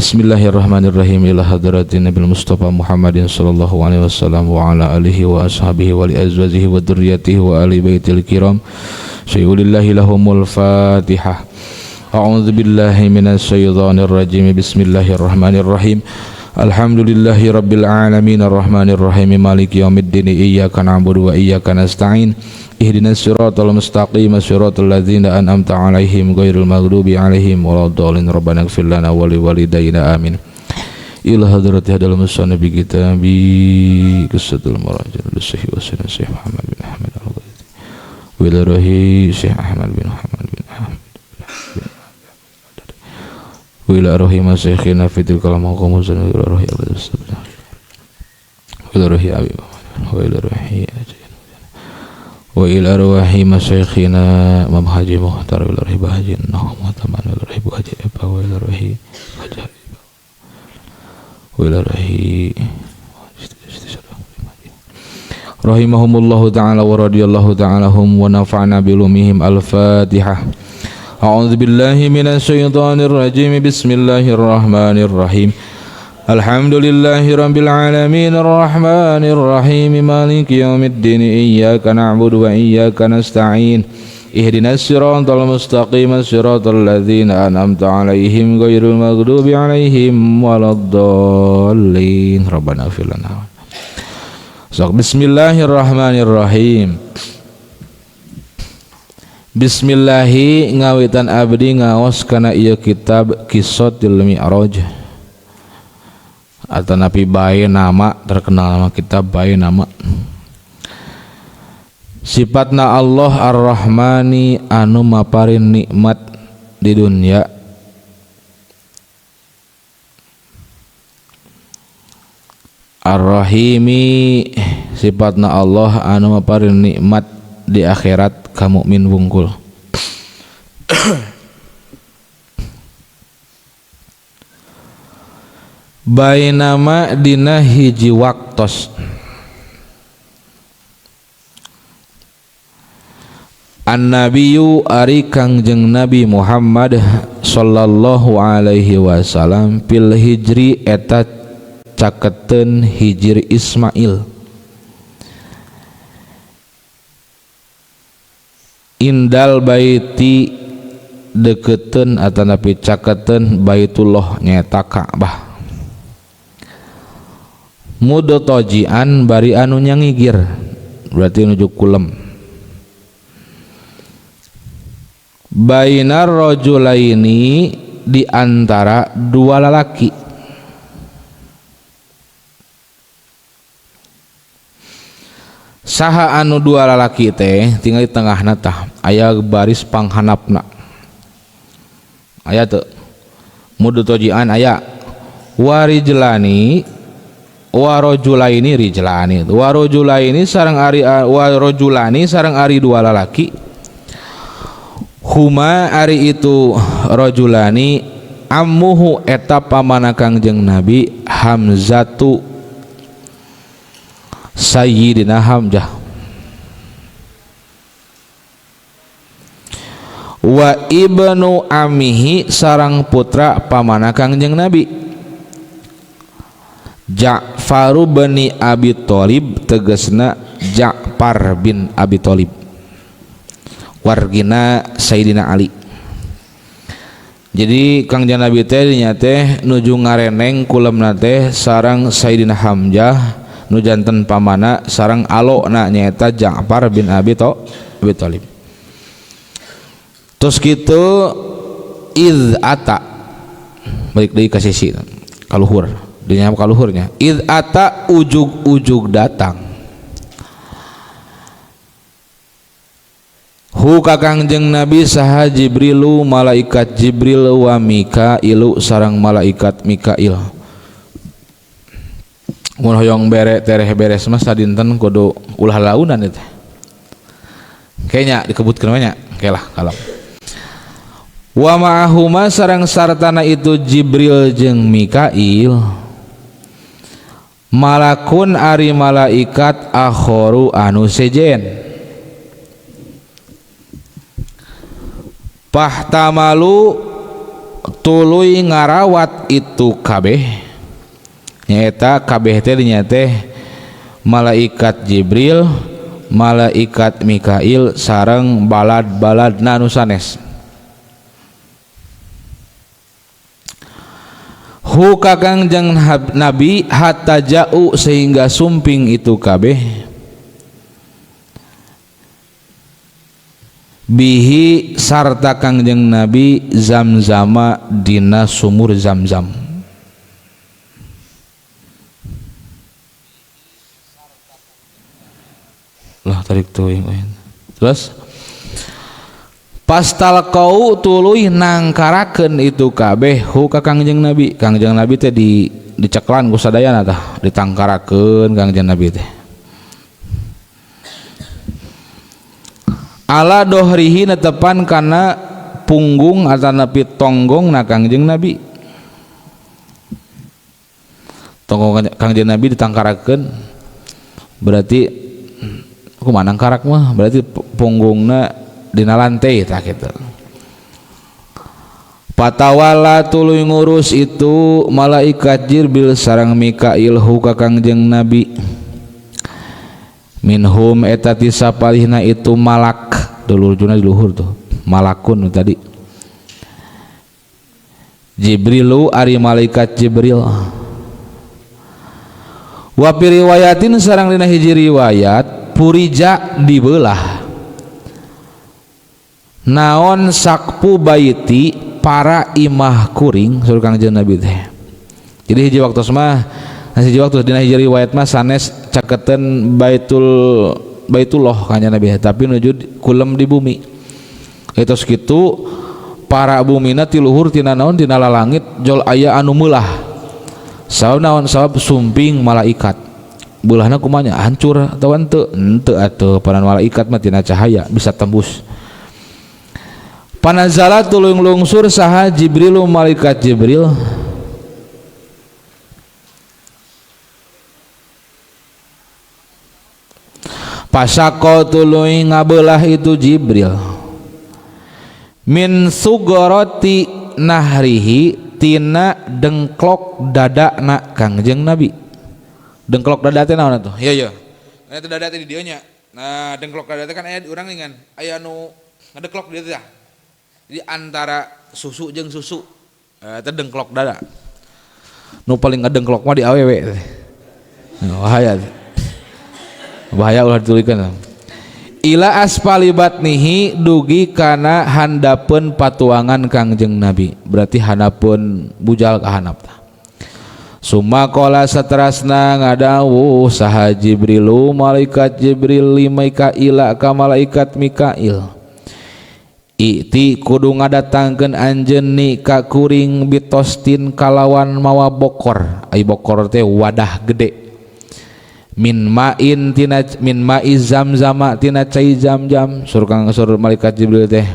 Bismillahirrahmanirrahim. Ila hadratin Nabi Mustafa Muhammadin sallallahu alaihi wasallam wa ala alihi wa ashabihi wa li azwajihi wa dzurriyyatihi wa ali baitil kiram. Sayyulillahi lahumul Fatihah. A'udzu billahi minasyaitonir rajim. Bismillahirrahmanirrahim. Alhamdulillahi rabbil alamin arrahmanir rahim maliki yaumiddin iyyaka na'budu wa iyyaka nasta'in ihdinas siratal mustaqim siratal ladzina an'amta 'alaihim ghairil maghdubi 'alaihim waladdallin. Rabbana ighfir lana wa liwalidayna amin. Ila hadrati hadal musannif bi kitabi qissatul murajjal sahih wa sunnah Syekh Muhammad bin Ahmad al-Ghazali wa ila ruhi Syekh Ahmad bin Muhammad bin Ahmad wa ila ruhi masyayikhina fi tilkal maqam wa ila ruhi Abi wa ila ruhi Abi wa ila ruhi wa ila ruhi masyayikhina Imam Haji Muhtar wa ila ruhi Haji Noh Muhtaman wa ila ruhi Haji Eba wa ila ruhi Haji wa ila ruhi rahimahumullahu ta'ala wa radiyallahu ta'ala hum wa nafa'na bi ulumihim. Al-Fatihah. A'udzu billahi minasyaitonir rajim. Bismillahirrahmanirrahim. Alhamdulillahi rabbil alamin arrahmanir rahim maliki yaumiddin iyyaka na'budu wa iyyaka nasta'in ihdinas siratal mustaqim siratal ladzina an'amta 'alaihim ghairil maghdubi 'alaihim waladdallin. Rabbana ighfir lana. Bismillahirrahmanirrahim. Bismillahi ngawitan abdi ngaos kana ieu kitab Qissatul Mi'raj atau napi bae nama terkenal nama kitab bae nama. Sifatna Allah Ar-Rahmani anu maparin nikmat di dunia, Ar-Rahimi sifatna Allah anu maparin nikmat di akhirat ka mukmin wungkul. Bainama dina hiji waktos An-nabiyyu ari Kangjeng Nabi Muhammad sallallahu alaihi wasallam fil hijri eta caketeun hijir Ismail. Indal baiti deketeun atanapi caketeun Baitullah nyaeta Ka'bah. Mudotojian bari anu nyangigir berarti nuju kulem. Bainar rajulaini di antara dua lalaki. Saha anu dua lalaki teh tinggal di tengahna tah aya baris panghanapna. Aya teu mudotojian aya warijlani warojulaini rijlani warojulaini sareng ari warojulani sareng ari dua lalaki. Huma ari itu rojulani ammuhu eta pamana Kangjeng Nabi Hamzatu Sayyidina Hamzah wa ibnu amihi sarang putra pamana Kangjeng Nabi Ja'faru bin Abi Thalib tegasna Ja'far bin Abi Thalib wargina Sayyidina Ali. Jadi Kangjeng Nabi teh nya teh nuju ngareneng kulemna teh sarang Sayyidina Hamzah nu janten pamana sareng alona nyaeta Ja'far bin Abi Thalib. Terus kitu iz ata balik deui ka sisi kaluhur dinya kaluhurnya iz ata ujug-ujug datang hu ka Kangjeng Nabi saha Jibrilu malaikat Jibril wa Mikailu sareng malaikat Mikail. Mun hoyong bere tereh beres mah sadinten kudu ulah launan eta. Kayaknya dikebutkeun we nya, oke lah kalem. Wa ma'ahuma sareng sartana itu Jibril jeung Mikail malakun ari malaikat akhoru anu sejen. Pahtamalu tuluy ngarawat itu kabeh nyaeta kabeh teh dinya teh malaikat Jibril, malaikat Mikail sareng balad-baladna nu sanes. Hu ka Kangjeng Nabi hatta ja'u sehingga sumping itu kabeh bihi sarta Kangjeng Nabi zamzama dina sumur Zamzam. Lah tarik teuing. Terus pastalqau tuluy nangkarakeun itu kabeh hu ka Kangjeng Nabi. Kangjeng Nabi teh di diceklan ku sadayana tah, ditangkarakeun Kangjeng Nabi teh. Ala dohrihi netepan kana punggung atanapi tonggong na Kangjeng Nabi. Tonggong Kangjeng Nabi ditangkarakeun berarti kumaha nangkarak mah berarti punggungna dina lantai tah kitu. Patawala tuluy ngurus itu malaikat Jibril sareng Mikail hu ka Kangjeng Nabi. Minhum eta ti sapalihna itu malak dulurjuna di luhur tuh malakun tadi Jibrilu ari malaikat Jibril. Wa fi riwayatin sareng dina hiji riwayat purija dibelah naon sakpu baiti para imah kuring surah Kangjeng Nabi teh. Jadi hiji waktu mah hiji waktu dina hiji riwayat mah sanes caketeun Baitullah Kangjeng Nabi tapi nuju kulem di bumi. Eta kitu para bumina ti luhur tina naon tina lalangit jol aya anu meulah. Sabab naon sabab sumping malaikat. Beulahna kumanya hancur atawa henteu? Henteu atuh paran malaikat mah tina cahaya bisa tembus. Panazala tuluy lungsur saha Jibrilu malaikat Jibril. Pasako tuluy ngabelah itu Jibril min sugoroti nahrihi tina dengklok dadana Kangjeng Nabi. Dengklok dada teh naon atuh? Iya iya. Nah eta dada teh di dieu nya. Nah dengklok dada teh kan aya urang dengan aya nu ngadengklok di dieu teh. Jadi antara susu jeung susu eta dengklok dada. Nu paling ngadengklok mah di awewe teh. Nah, bahaya. Bahaya ulah ditulikeun. Ila asfali batnihi dugi kana handapeun patuangan Kangjeng Nabi. Berarti handapeun bujal ka handap tah. Summa qala satrasna ngadawuh saha Jibrilu malaikat Jibril li Mikaila ka malaikat Mikail. Iti kudu ngadatangkeun anjeun ni ka kuring bitostin kalawan mawa bokor. Ai bokor teh wadah gede. Min ma'in tina min ma'i zamzama tina cai zamzam sur malaikat Jibril teh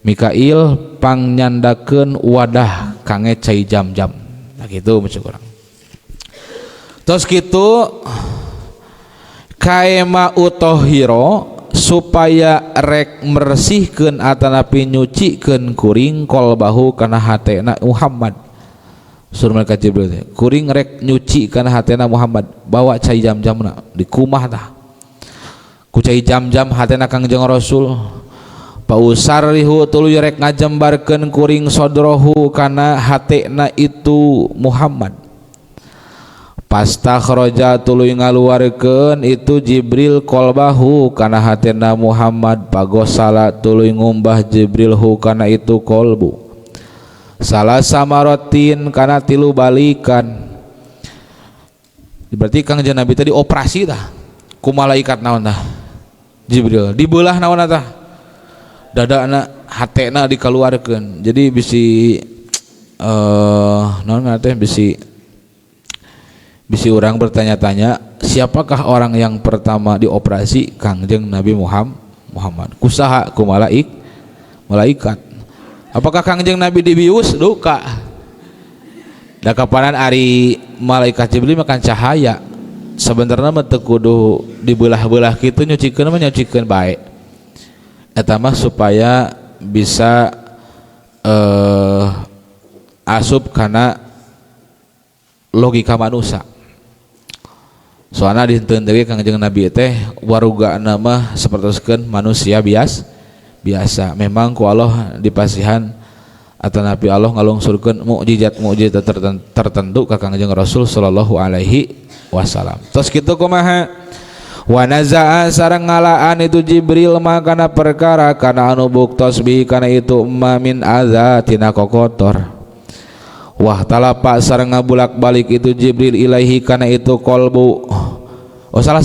Mikail pangnyandakeun wadah kange cai zamzam. Nah kitu maksud urang. Tos kitu kaema utohiro supaya rek mersihkeun atanapi nyucikeun kuring kolbahu kana hatena Muhammad. Sur malaikat Jibril teh kuring rek nyuci kana hatena Muhammad bawa cai jam-jamna dikumah tah ku cai jam-jam hatena Kangjeng Rasul. Pausarrihu tuluy rek ngajembarkeun kuring sodrohu kana hatena itu Muhammad. Pastakhraja tuluy ngaluarkeun itu Jibril kolbahu kana hatena Muhammad. Pagosala tuluy ngumbah Jibril hu kana itu kolbu salah samarotin kana tilu balikan. Berarti Kangjeng Nabi tadi operasi tah ku malaikat naon tah Jibril dibelah naon tah dadana hatena dikaluarkeun. Jadi bisi naon teh bisi orang bertanya-tanya siapakah orang yang pertama dioperasi? Kangjeng Nabi Muhammad. Kusaha ku malaikat. Apakah Kangjeng Nabi dibius? Duka. Da kapanan ari malaikat Jibril makan cahaya. Sebenarnya mah teu kudu dibelah-belah kitu nyucikeun mah nyucikeun bae. Eta mah supaya bisa asup kana logika manusia. Soalna dinten deui Kangjeng Nabi teh warugana mah sapertoskeun manusia biasa. Memang ku Allah dipasihan atau Nabi Allah ngalungsurkeun mukjizat-mukjizat tertentu ka Kangjeng Rasul sallallahu alaihi wasallam. Tos kitu kumaha? Wa nazaa sareng ngalaan itu Jibril makana perkara kana anu buktos bi kana itu ma min adza tina kokotor. Wah talapa sareng ngabulak-balik itu Jibril ilaihi kana itu kolbu. Oh salah.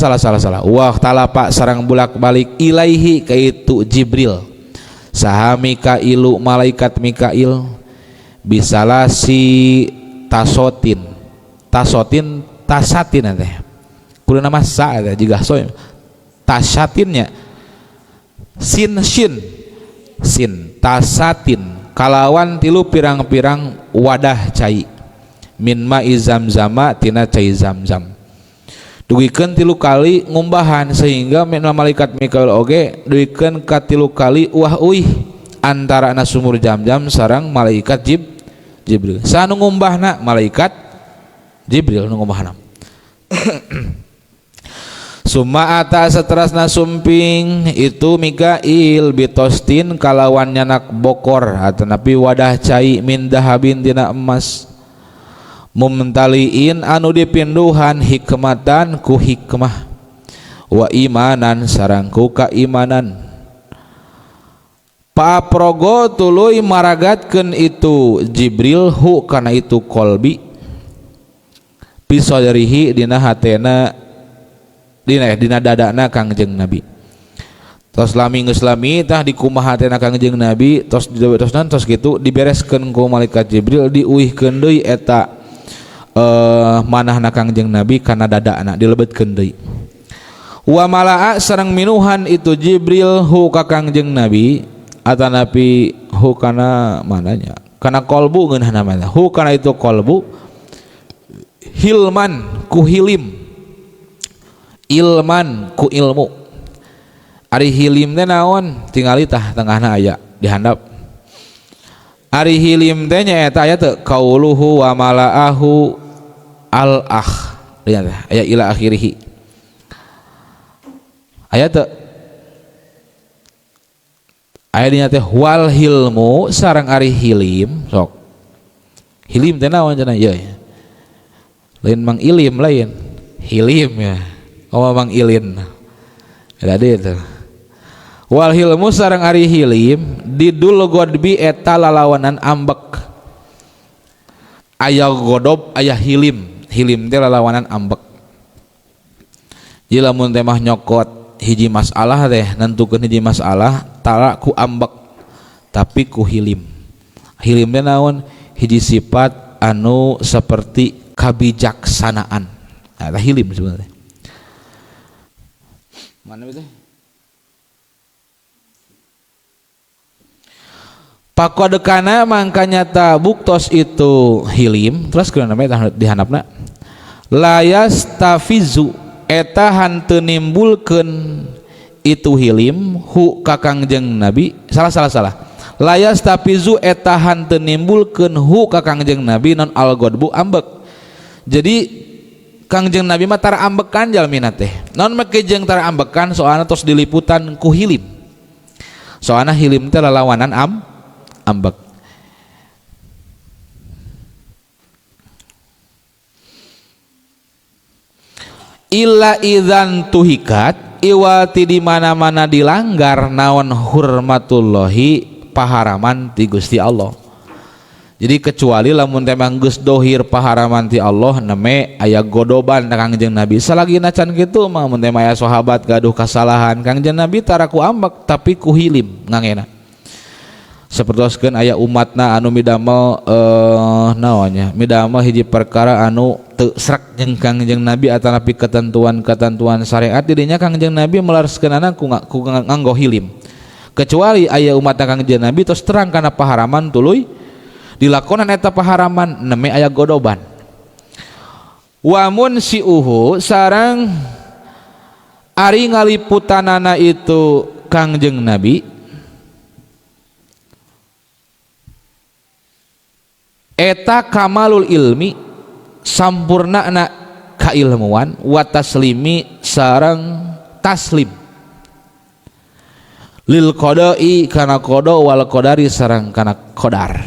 Wah talapa sareng bulak-balik ilaihi ka itu Jibril. Saha Mikailu malaikat Mikail bisalasi tasotin. Tasotin tasatin teh. Kudu nama sa teh jiga soy. Tasatinnya sin shin sin tasatin kalawan tilu pirang-pirang wadah cai min ma'i zamzama tina cai zamzam. Dugikeun tilu kali ngumbahan sehingga malaikat Mikail oge dugikeun ka tilu kali uah uih antara na sumur Zamzam sareng malaikat Jibril. Sanu ngumbahna malaikat Jibril nu ngumbahna. Summa ata seterasna sumping itu Mikail bitostin kalawan nyanak bokor atanapi wadah cai min dahabin tina emas mumtaliin anu dipinduhan hikmatan ku hikmah wa imanan sareng ku kaimanan. Paprogo tuluy maragatkeun itu Jibril hu kana itu kolbi pisodarihi dina hatena dina dadana Kangjeng Nabi. Tos lami geus lami tah dikumaha hatena Kangjeng Nabi tos tos tos kitu dibereskeun ku malaikat Jibril diuihkeun deui eta manahna Kangjeng Nabi kana dadana dilebetkeun deui. Wa malaa sareng minuhan itu Jibril hu ka Kangjeng Nabi atanapi hu kana mananya kana kolbu ngeunahna mana hu kana itu kolbu hilman ku hilim ilman ku ilmu. Ari hilim teh naon tingali tah tengahna aya dihandap. Ari hilim teh nyaeta aya teu kauluhu wa malaahu al akh aya ila akhirih aya teu aya dina teh wal hilmu sareng ari hilim sok hilim teh naon cenah ieu lain mang ilim lain hilim ya. Oh mang ilin tadi itu wal hilmu sareng ari hilim didul godbi eta lalawanan ambek aya godob aya hilim hilim teh lalawanan ambek. Jadi lamun teh mah nyokot hiji masalah teh nentukeun hiji masalah tara ku ambek tapi ku hilim. Hilim teh naon hiji sifat anu seperti kabijaksanaan. Nah, hilim sebenarnya. Mana itu? Pakodekana mangkanya ta buktos itu hilim terus kudu namanya dihandapna layas tafizu eta hanteu nimbulkeun itu hilim hu ka Kangjeng Nabi salah layas tafizu eta hanteu nimbulkeun hu ka Kangjeng Nabi non algodbu ambek. Jadi Kangjeng Nabi mah tara ambekan jalmina teh. Naon make jeung tara ambekan soalna tos diliputan ku hilim. Soalna hilim teh lalawanan ambek. Illa idzan tuhikat iwati di mana-mana dilanggar naon hurmatullahi paharaman ti Gusti Allah. Jadi kecuali lamun teh mah geus dohir paharaman ti Allah neme aya godoban ka Kangjeng Nabi. Salagina can kitu mah mun teh aya sahabat gaduh kasalahan Kangjeng Nabi tara ku ambek tapi ku hilim ngangena. Sapertoskeun aya umatna anu midamel naonnya midamel hiji perkara anu teu srek jeung Kangjeng Nabi atanapi ketentuan-ketentuan syariat didinya Kangjeng Nabi melarskeunana ku nganggo hilim. Kecuali aya umatna Kangjeng Nabi tos terang kana paharaman tuluy dilakonan eta paharaman neme aya godoban. Wa mun siuhu sareng ari ngaliputanana itu Kangjeng Nabi Eta kamalul ilmi sampurnana kailmuan wa taslimi sareng taslim lil qada'i kana qada wal qadari sareng kana qadar.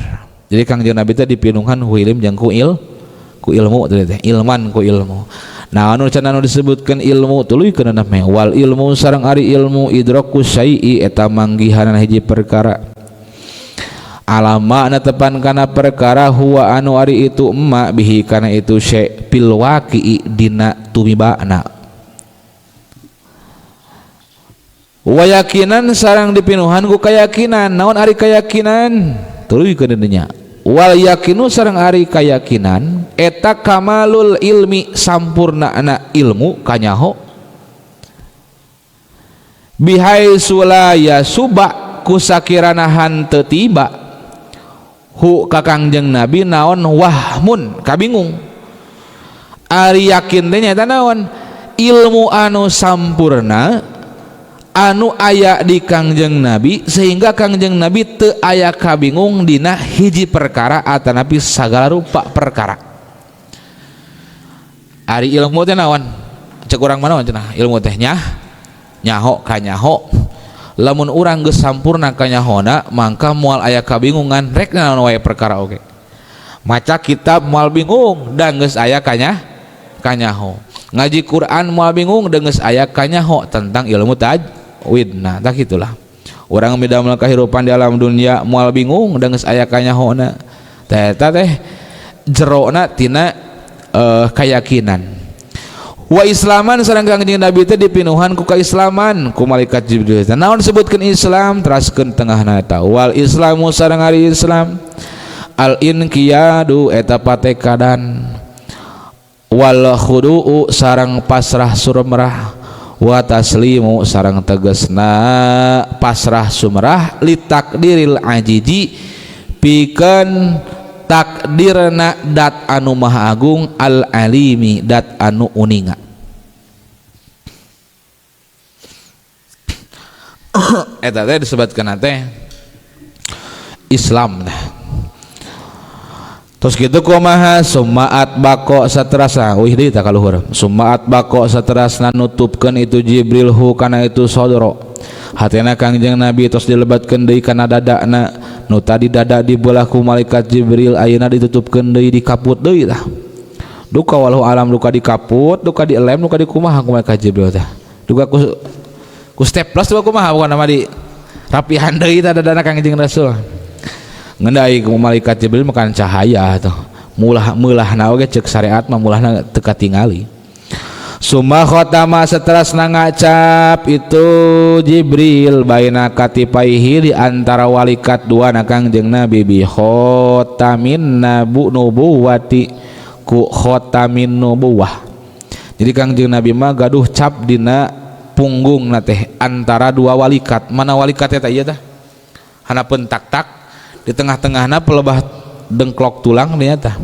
Jadi Kangjeng Nabi teh dipinunghan ku ilim jeung ku ilmu teh ilman ku ilmu. Nah anu cenah anu disebutkeun ilmu tuluykeun meh wal ilmu sareng ari ilmu idraku syai'i eta manggihanan hiji perkara alama na tepan kana perkara huwa anu ari itu emma bihi kana itu syai' fil waqi'i dina tumibana wa yakinan sareng dipinuhan ku kayakinan. Naon ari kayakinan tuluykeun dinya wal yakinu sareng ari kayakinan eta kamalul ilmi sampurnana ilmu kanyaho bihai sulaya suba kusakirana hanteu tiba hu ka Kangjeng Nabi naon wahmun kabingung. Ari yakin teh nyaeta naon ilmu anu sampurna anu aya di Kangjeng Nabi sehingga Kangjeng Nabi teu aya kabingung dina hiji perkara atanapi sagala rupa perkara. Ari ilmu teh naon cek urang mah naon cenah ilmu teh nyaho kanyaho. Lamun urang geus sampurna kanyahona mangka moal aya kabingungan rek naon wae perkara oge. Maca kitab moal bingung da geus aya kanyaho. Ngaji Quran moal bingung da geus aya kanyaho tentang ilmu tajwid. Nah tah kitulah. Urang midamel kahirupan di alam dunia moal bingung da geus aya kanyahona. Tah eta teh jerona tina kayakinan. Wa islaman sareng Kangjeng Nabi teh dipinuhan ku kaislaman ku malaikat Jibril. Naon disebutkeun Islam teraskeun tengahna eta wal islamu sareng ari Islam al inqiyadu eta patekadan wal khudu'u sareng pasrah sumrah wa taslimu sareng tegesna pasrah sumrah li takdiril ajiji pikeun takdirna dat anu maha agung al alimi dat anu uninga. Eta teh disebutkeun teh Islam teh. Terus kitu kumaha sumaat bako saterasna wih deui tah kaluhur sumaat bako saterasna nutupkeun itu Jibril hu kana itu sodro hatena Kangjeng Nabi tos dilebatkeun deui kana dadana nu tadi dada dibelah ku malaikat Jibril ayeuna ditutupkeun deui dikaput deui tah. Duka walau alam duka dikaput duka dielem duka dikumaha ku malaikat Jibril tah. Duka ku staples duka kumaha bukan nama di rapihan deui tah dadana Kangjeng Rasul. Ngendai ku malaikat Jibril makan cahaya tuh mulah mulahna oge ceuk syariat mah mulahna teu katingali. Summa khatama saterasna ngacap itu Jibril baina katipaihi di antara walikat dua na Kangjeng Nabi bi khatamin nabu nubuwati ku khatamin nubuwah. Jadi Kangjeng Nabi mah gaduh cap dina punggungna teh antara dua walikat. Mana walikat eta ieu tah? Hanapeun tak-tak di tengah-tengahna pelebah dengklok tulang dinya tah.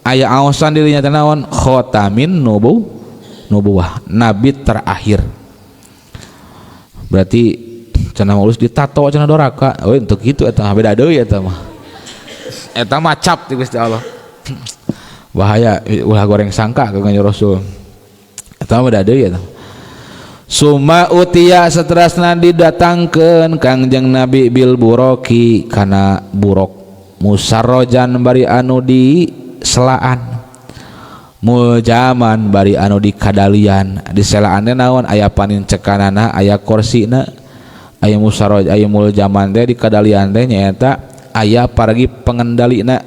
Aya aosan dirinya teh naon? Khatamin nubuwah, nabi terakhir. Berarti cenah ulus ditato cenah doraka. Oh untuk kitu eta mah beda deui eta mah. Eta mah cap ti Gusti Allah. Bahaya ulah goreng sangka ka Kangjeng Rasul. Eta mah beda deui eta. Summa utia saterasna didatangkeun Kangjeng Nabi bil buroki kana burok musarrojan bari anu di selaan muljaman bari anu di kadalian. Di selaan teh naon aya panincekanana aya korsina aya musarroj aya muljaman teh di kadalian teh nyaeta aya paragi pengendalina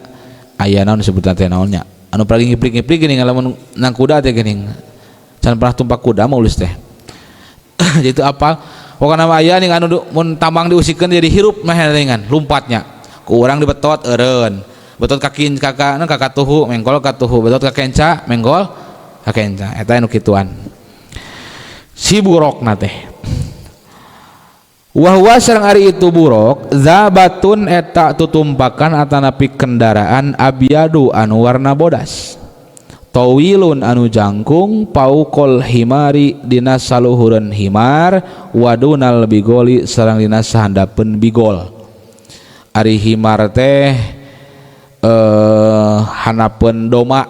aya naon disebutan teh naonnya anu paragi ngiplik-ngiplik geuning lamun nang kuda teh geuning can pernah tumpak kuda mah ulus teh. Jadi itu apa pokokna mah aya ning anu mun tambang diusikeun jadi hirup mah ringan lompatnya ku urang dibetot eureun betot ka kakak nu ka katuhu mengkol katuhu betot ka kenca mengkol ka kenca eta anu kituan si burokna teh. Wa huwa sareng ari itu burok zabatun eta tutumpakan atanapi kendaraan abyadu anu warna bodas tawilun anu jangkung paukol himari dina saluhureun himar wadunal bigoli sareng dina sahandapeun bigol. Ari himar teh Hanapeun doma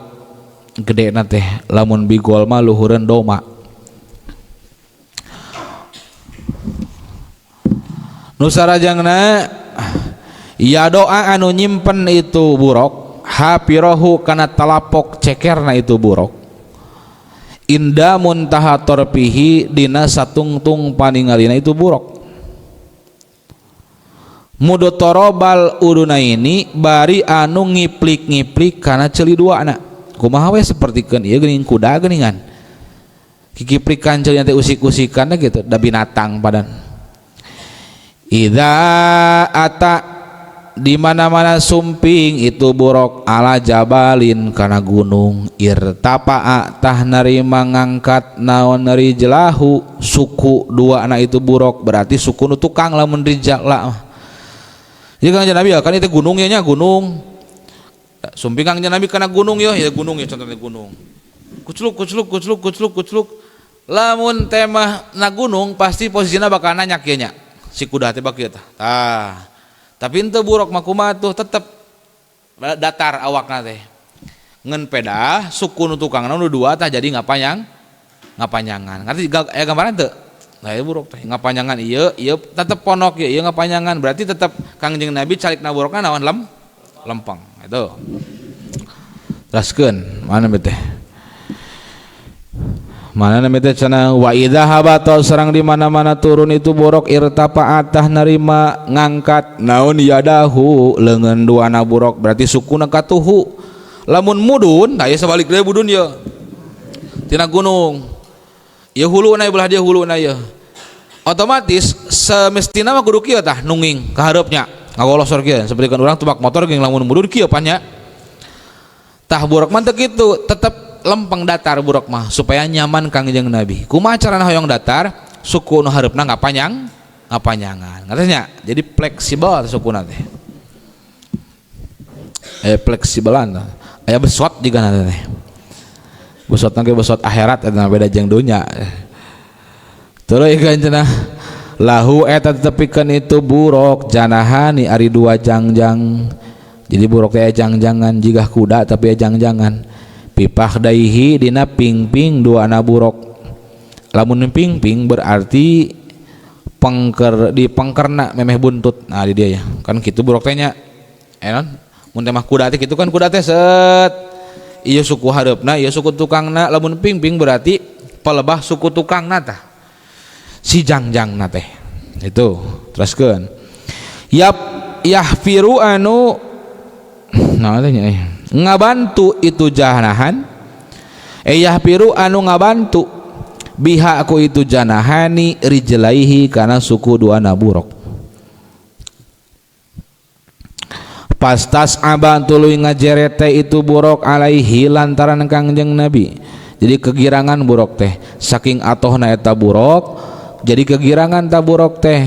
gede na teh, lamun bigol mah luhureun doma. Nu sarajengna ya doa anu nyimpen itu buruk hapirohu kana talapok cekerna itu buruk inda muntaha torpihi dina satungtung paningalina itu buruk mudotorobal udunaini bari anu ngiplik-ngiplik kana ceuli dua anak kumaha we sapertikeun ieu geuning kuda geuningan kikiplikan ceuli teh usik-usikan gitu da binatang padan. Idza ata di mana-mana sumping itu buruk ala jabalin kana gunung irtapa'a tah narima ngangkat naon rijlahu suku dua anak itu buruk berarti suku nu tukang lamun rijala. Jadi Kangjeng Nabi ya kan itu gunung ya nya gunung sumping Kangjeng Nabi kana gunung ya ya gunung ya contohnya gunung kucluk kucluk kucluk kucluk kucluk lamun tema na gunung pasti posisinya bakal nanyak ya nya si kuda teh bak kieu tah. Tah tapi ente buruk mah kumaha tuh tetep datar awakna teh ngen pedah suku nu tukangna nu dua tah jadi ngapanjangan ngerti aya gambaran teu? Nah ieu buruk teh ngapanjangan ieu ieu tetep ponok ieu ieu ngapanjangan berarti tetep Kangjeng Nabi calikna burukna naon lempeng itu. Teraskeun mana teh? Mana namanya teh cenah wa idza habata serang di mana-mana turun itu borok irtafa atah narima ngangkat naon yadahu leungeun duana buruk berarti sukuna katuhu lamun mudun tah ieu sabalik deui mudun ieu tina gunung ieu huluna belah dia huluna ieu otomatis semestina mah kudu kieu tah nunging ka hareupnya ngagolosor kieu seperti kan urang tubak motor geuning lamun mudun kieu pan nya tah buruk mah teu kitu tetep lempeng datar buruk mah supaya nyaman Kangjeng Nabi. Kumaha carana hoyong datar? Suku nu hareupna ngapanjangan. Ngartos nya? Jadi fleksibel sukuna teh. Fleksibelan. Aya besot juga nanti teh. Besot ge besot akhirat eta beda jeung dunya. Tuluy kan cenah lahu eta tetepikeun itu buruk janahani ari dua jangjang. Jadi buruk teh jangjangan jigah kuda tapi jangjangan. Pipah daihi dina ping-ping dua anak buruk lamun ping-ping berarti pengker di pengkerna memeh buntut nah di dia ya kan kitu buruk teh nya non mun teh mah kuda teh kitu kan kuda teh set ieu suku hareupna ieu suku tukangna lamun ping-ping berarti pelebah suku tukangna tah si jangjangna teh itu teruskeun yap yahfiru anu nah teh nya ngabantu itu janahan yahpiru anu ngabantu biha aku itu janahani rijlaihi kana suku dua buruk pastas aban tuluy ngajerete itu buruk alaihi lantaran Kangjeng Nabi. Jadi kegirangan buruk teh saking atohna eta buruk jadi kegirangan ta buruk teh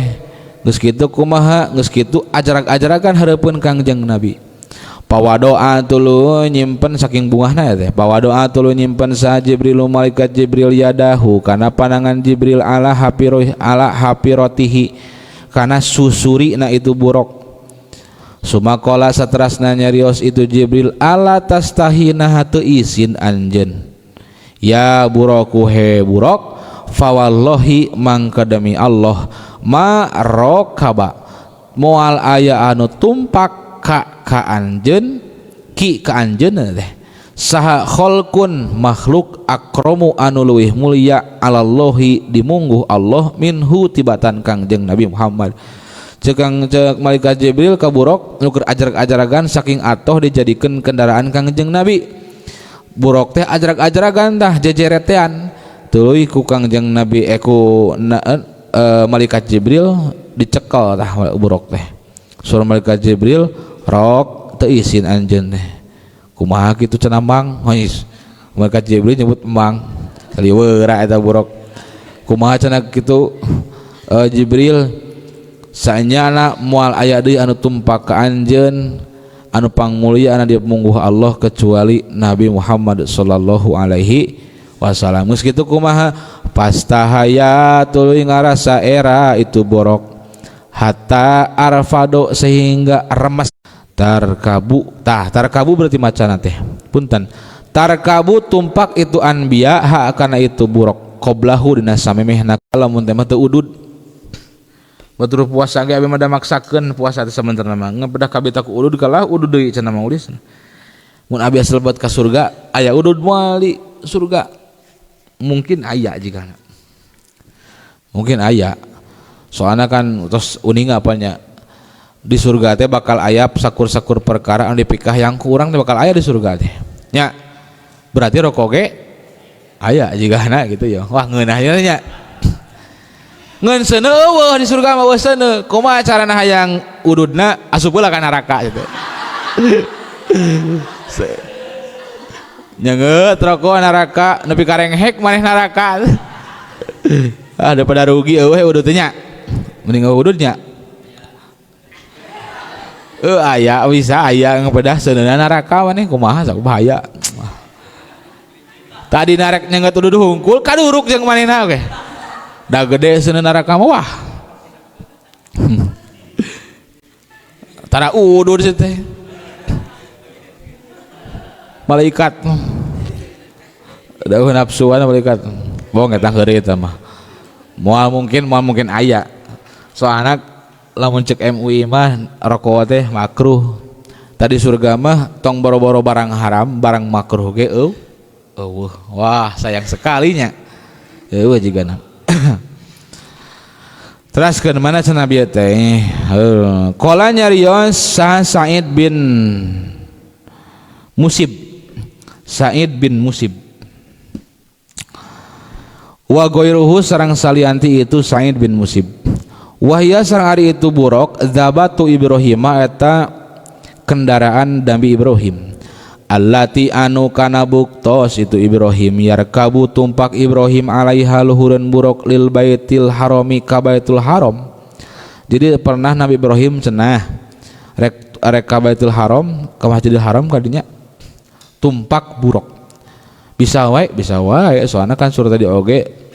geus kitu kumaha geus kitu ajarag-ajaragan hareupeun Kangjeng Nabi. Pawadoa tuluy nyimpen saking bungahna teh pawadoa tuluy nyimpen sa Jibril malaikat Jibril yadahu kana panangan Jibril ala hapiroh ala hapirotihi kana susurina itu buruk sumakola saterasna nyarios itu Jibril ala tastahina hatu izin anjeun ya buroku he burok fawallahi mangka demi Allah ma rokaba moal aya anu tumpak ka anjeun ki ka anjeun teh saha kholqun makhluk akromu anu leuwih mulia alallahi dimungguh Allah minhu tibatan Kangjeng Nabi Muhammad. Cekang cek malaikat Jibril ka buruk nu keur ajarag-ajaragan saking atoh dijadikeun kendaraan Kangjeng Nabi. Buruk teh ajarag-ajaragan tah jejeretean tuluy ku Kangjeng Nabi ku malaikat Jibril dicekel tah buruk teh. Suara malaikat Jibril rok teu isin anjeun teh kumaha kitu cenah mang hois malaikat Jibril nyebut mang kaliweura eta buruk kumaha cenah kitu Jibril sanyana moal aya deui anu tumpak ka anjeun anu pangmulia anu dimungguh Allah kecuali Nabi Muhammad sallallahu alaihi wasallam. Geus kitu kumaha pastahaya tuluy ngarasa era itu borok hatta arfado sehingga remes Tarkabu tah tarkabu berarti macana teh punten tarkabu tumpak itu anbiya ha kana itu buruk qoblahu dina samemehna lamun teh mah teu udud batur puasa ge abi mah da maksakeun puasa teh sabenerna mah ngepedah kabita ku udud kalah udud deui cenah mah ulis mun abi asal ka surga aya udud moal di surga mungkin aya jigana mungkin aya soalna kan tos uning apanya di surga teh bakal aya sakur-sakur perkara anu dipikah yang kurang teh bakal aya di surga teh nya berarti rokok ge aya jigana gitu ya wah ngeunah nya ngeun seuneu eueuh di surga mah eueuh seuneu kumaha carana hayang ududna asup heula ka neraka gitu nyengeut rokok neraka nepi ka renghek maneh neraka ah daripada rugi eueuh udud teh nya mending eueuh udud nya aya bisa aya ngepedah seuneuna neraka maneh kumaha sok bahaya tadi narek nyenget udud hungkul kaduruk jeung manehna oge da gede seuneu neraka mah wah tara udud sih teh malaikat da nafsuan malaikat bohong eta heureuy eta mah moal mungkin aya soalna lamun cek MUI mah rokok teh makruh tadi surga mah tong boro-boro barang haram barang makruh ge eueuh wah sayang sekalinya eueuh jigana teraskeun mana cenah bieu teh qala nyarios saha Sa'id bin Musib Sa'id bin Musib wa ghairuhu sareng salianti itu Sa'id bin Musib wahya sareng ari itu buruk zabatu Ibrahim eta kendaraan Nabi Ibrahim allati anu kana buktos itu Ibrahim yarkabu tumpak Ibrahim alaiha luhureun buruk lil baitil harami ka baitul haram. Jadi pernah Nabi Ibrahim cenah rek ka baitul haram ka Masjidil Haram kadinya tumpak buruk bisa wae soalna kan surah tadi oge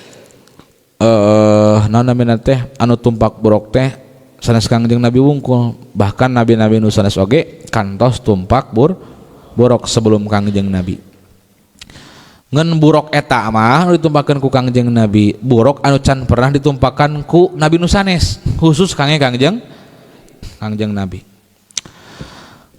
naon namina teh anu tumpak buruk teh sanes Kangjeng Nabi wungkul bahkan nabi-nabi nu sanes oge kantos tumpak buruk sebelum Kangjeng Nabi ngan buruk eta mah anu ditumpakeun ku Kangjeng Nabi buruk anu can pernah ditumpakan ku nabi nu sanes khusus kange Kangjeng Nabi.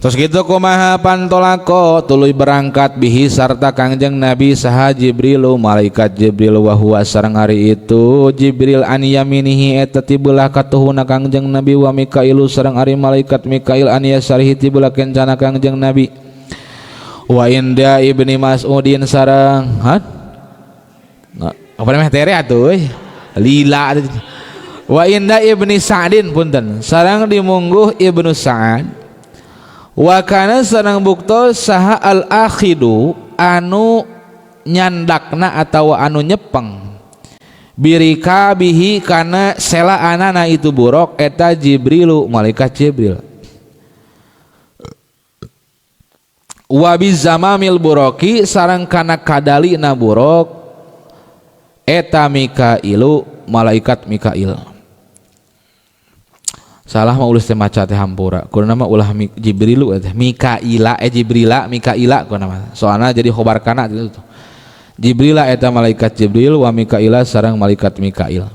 Terus gitu kumaha pantolako tuluy berangkat bihi sarta Kangjeng Nabi saha Jibrilu malaikat Jibril wa huwa sareng ari itu Jibril an yaminihi eta ti beulah katuhuna Kangjeng Nabi wa Mikailu sareng ari malaikat Mikail an yasarihi ti beulah kencana Kangjeng Nabi wa inda ibni Mas'udin sareng ha apa namanya tere atuh euy lila wa inda ibni Sa'din punten sareng dimungguh Ibnu Sa'ad wa kana sareng bukto saha al akhidu anu nyandakna atawa anu nyepeng birika bihi kana sela anana itu buruk eta Jibrilu malaikat Jibril wa bizamamil buroki sareng kana kadalina buruk eta Mikailu malaikat Mikail. Salah mah ulis teh maca teh hampura kudu mah ulah Jibrilu teh Mikaila Jibrila Mikaila kudu mah soalna jadi khobar kana gitu Jibrila eta malaikat Jibril wa Mikaila sareng malaikat Mikail.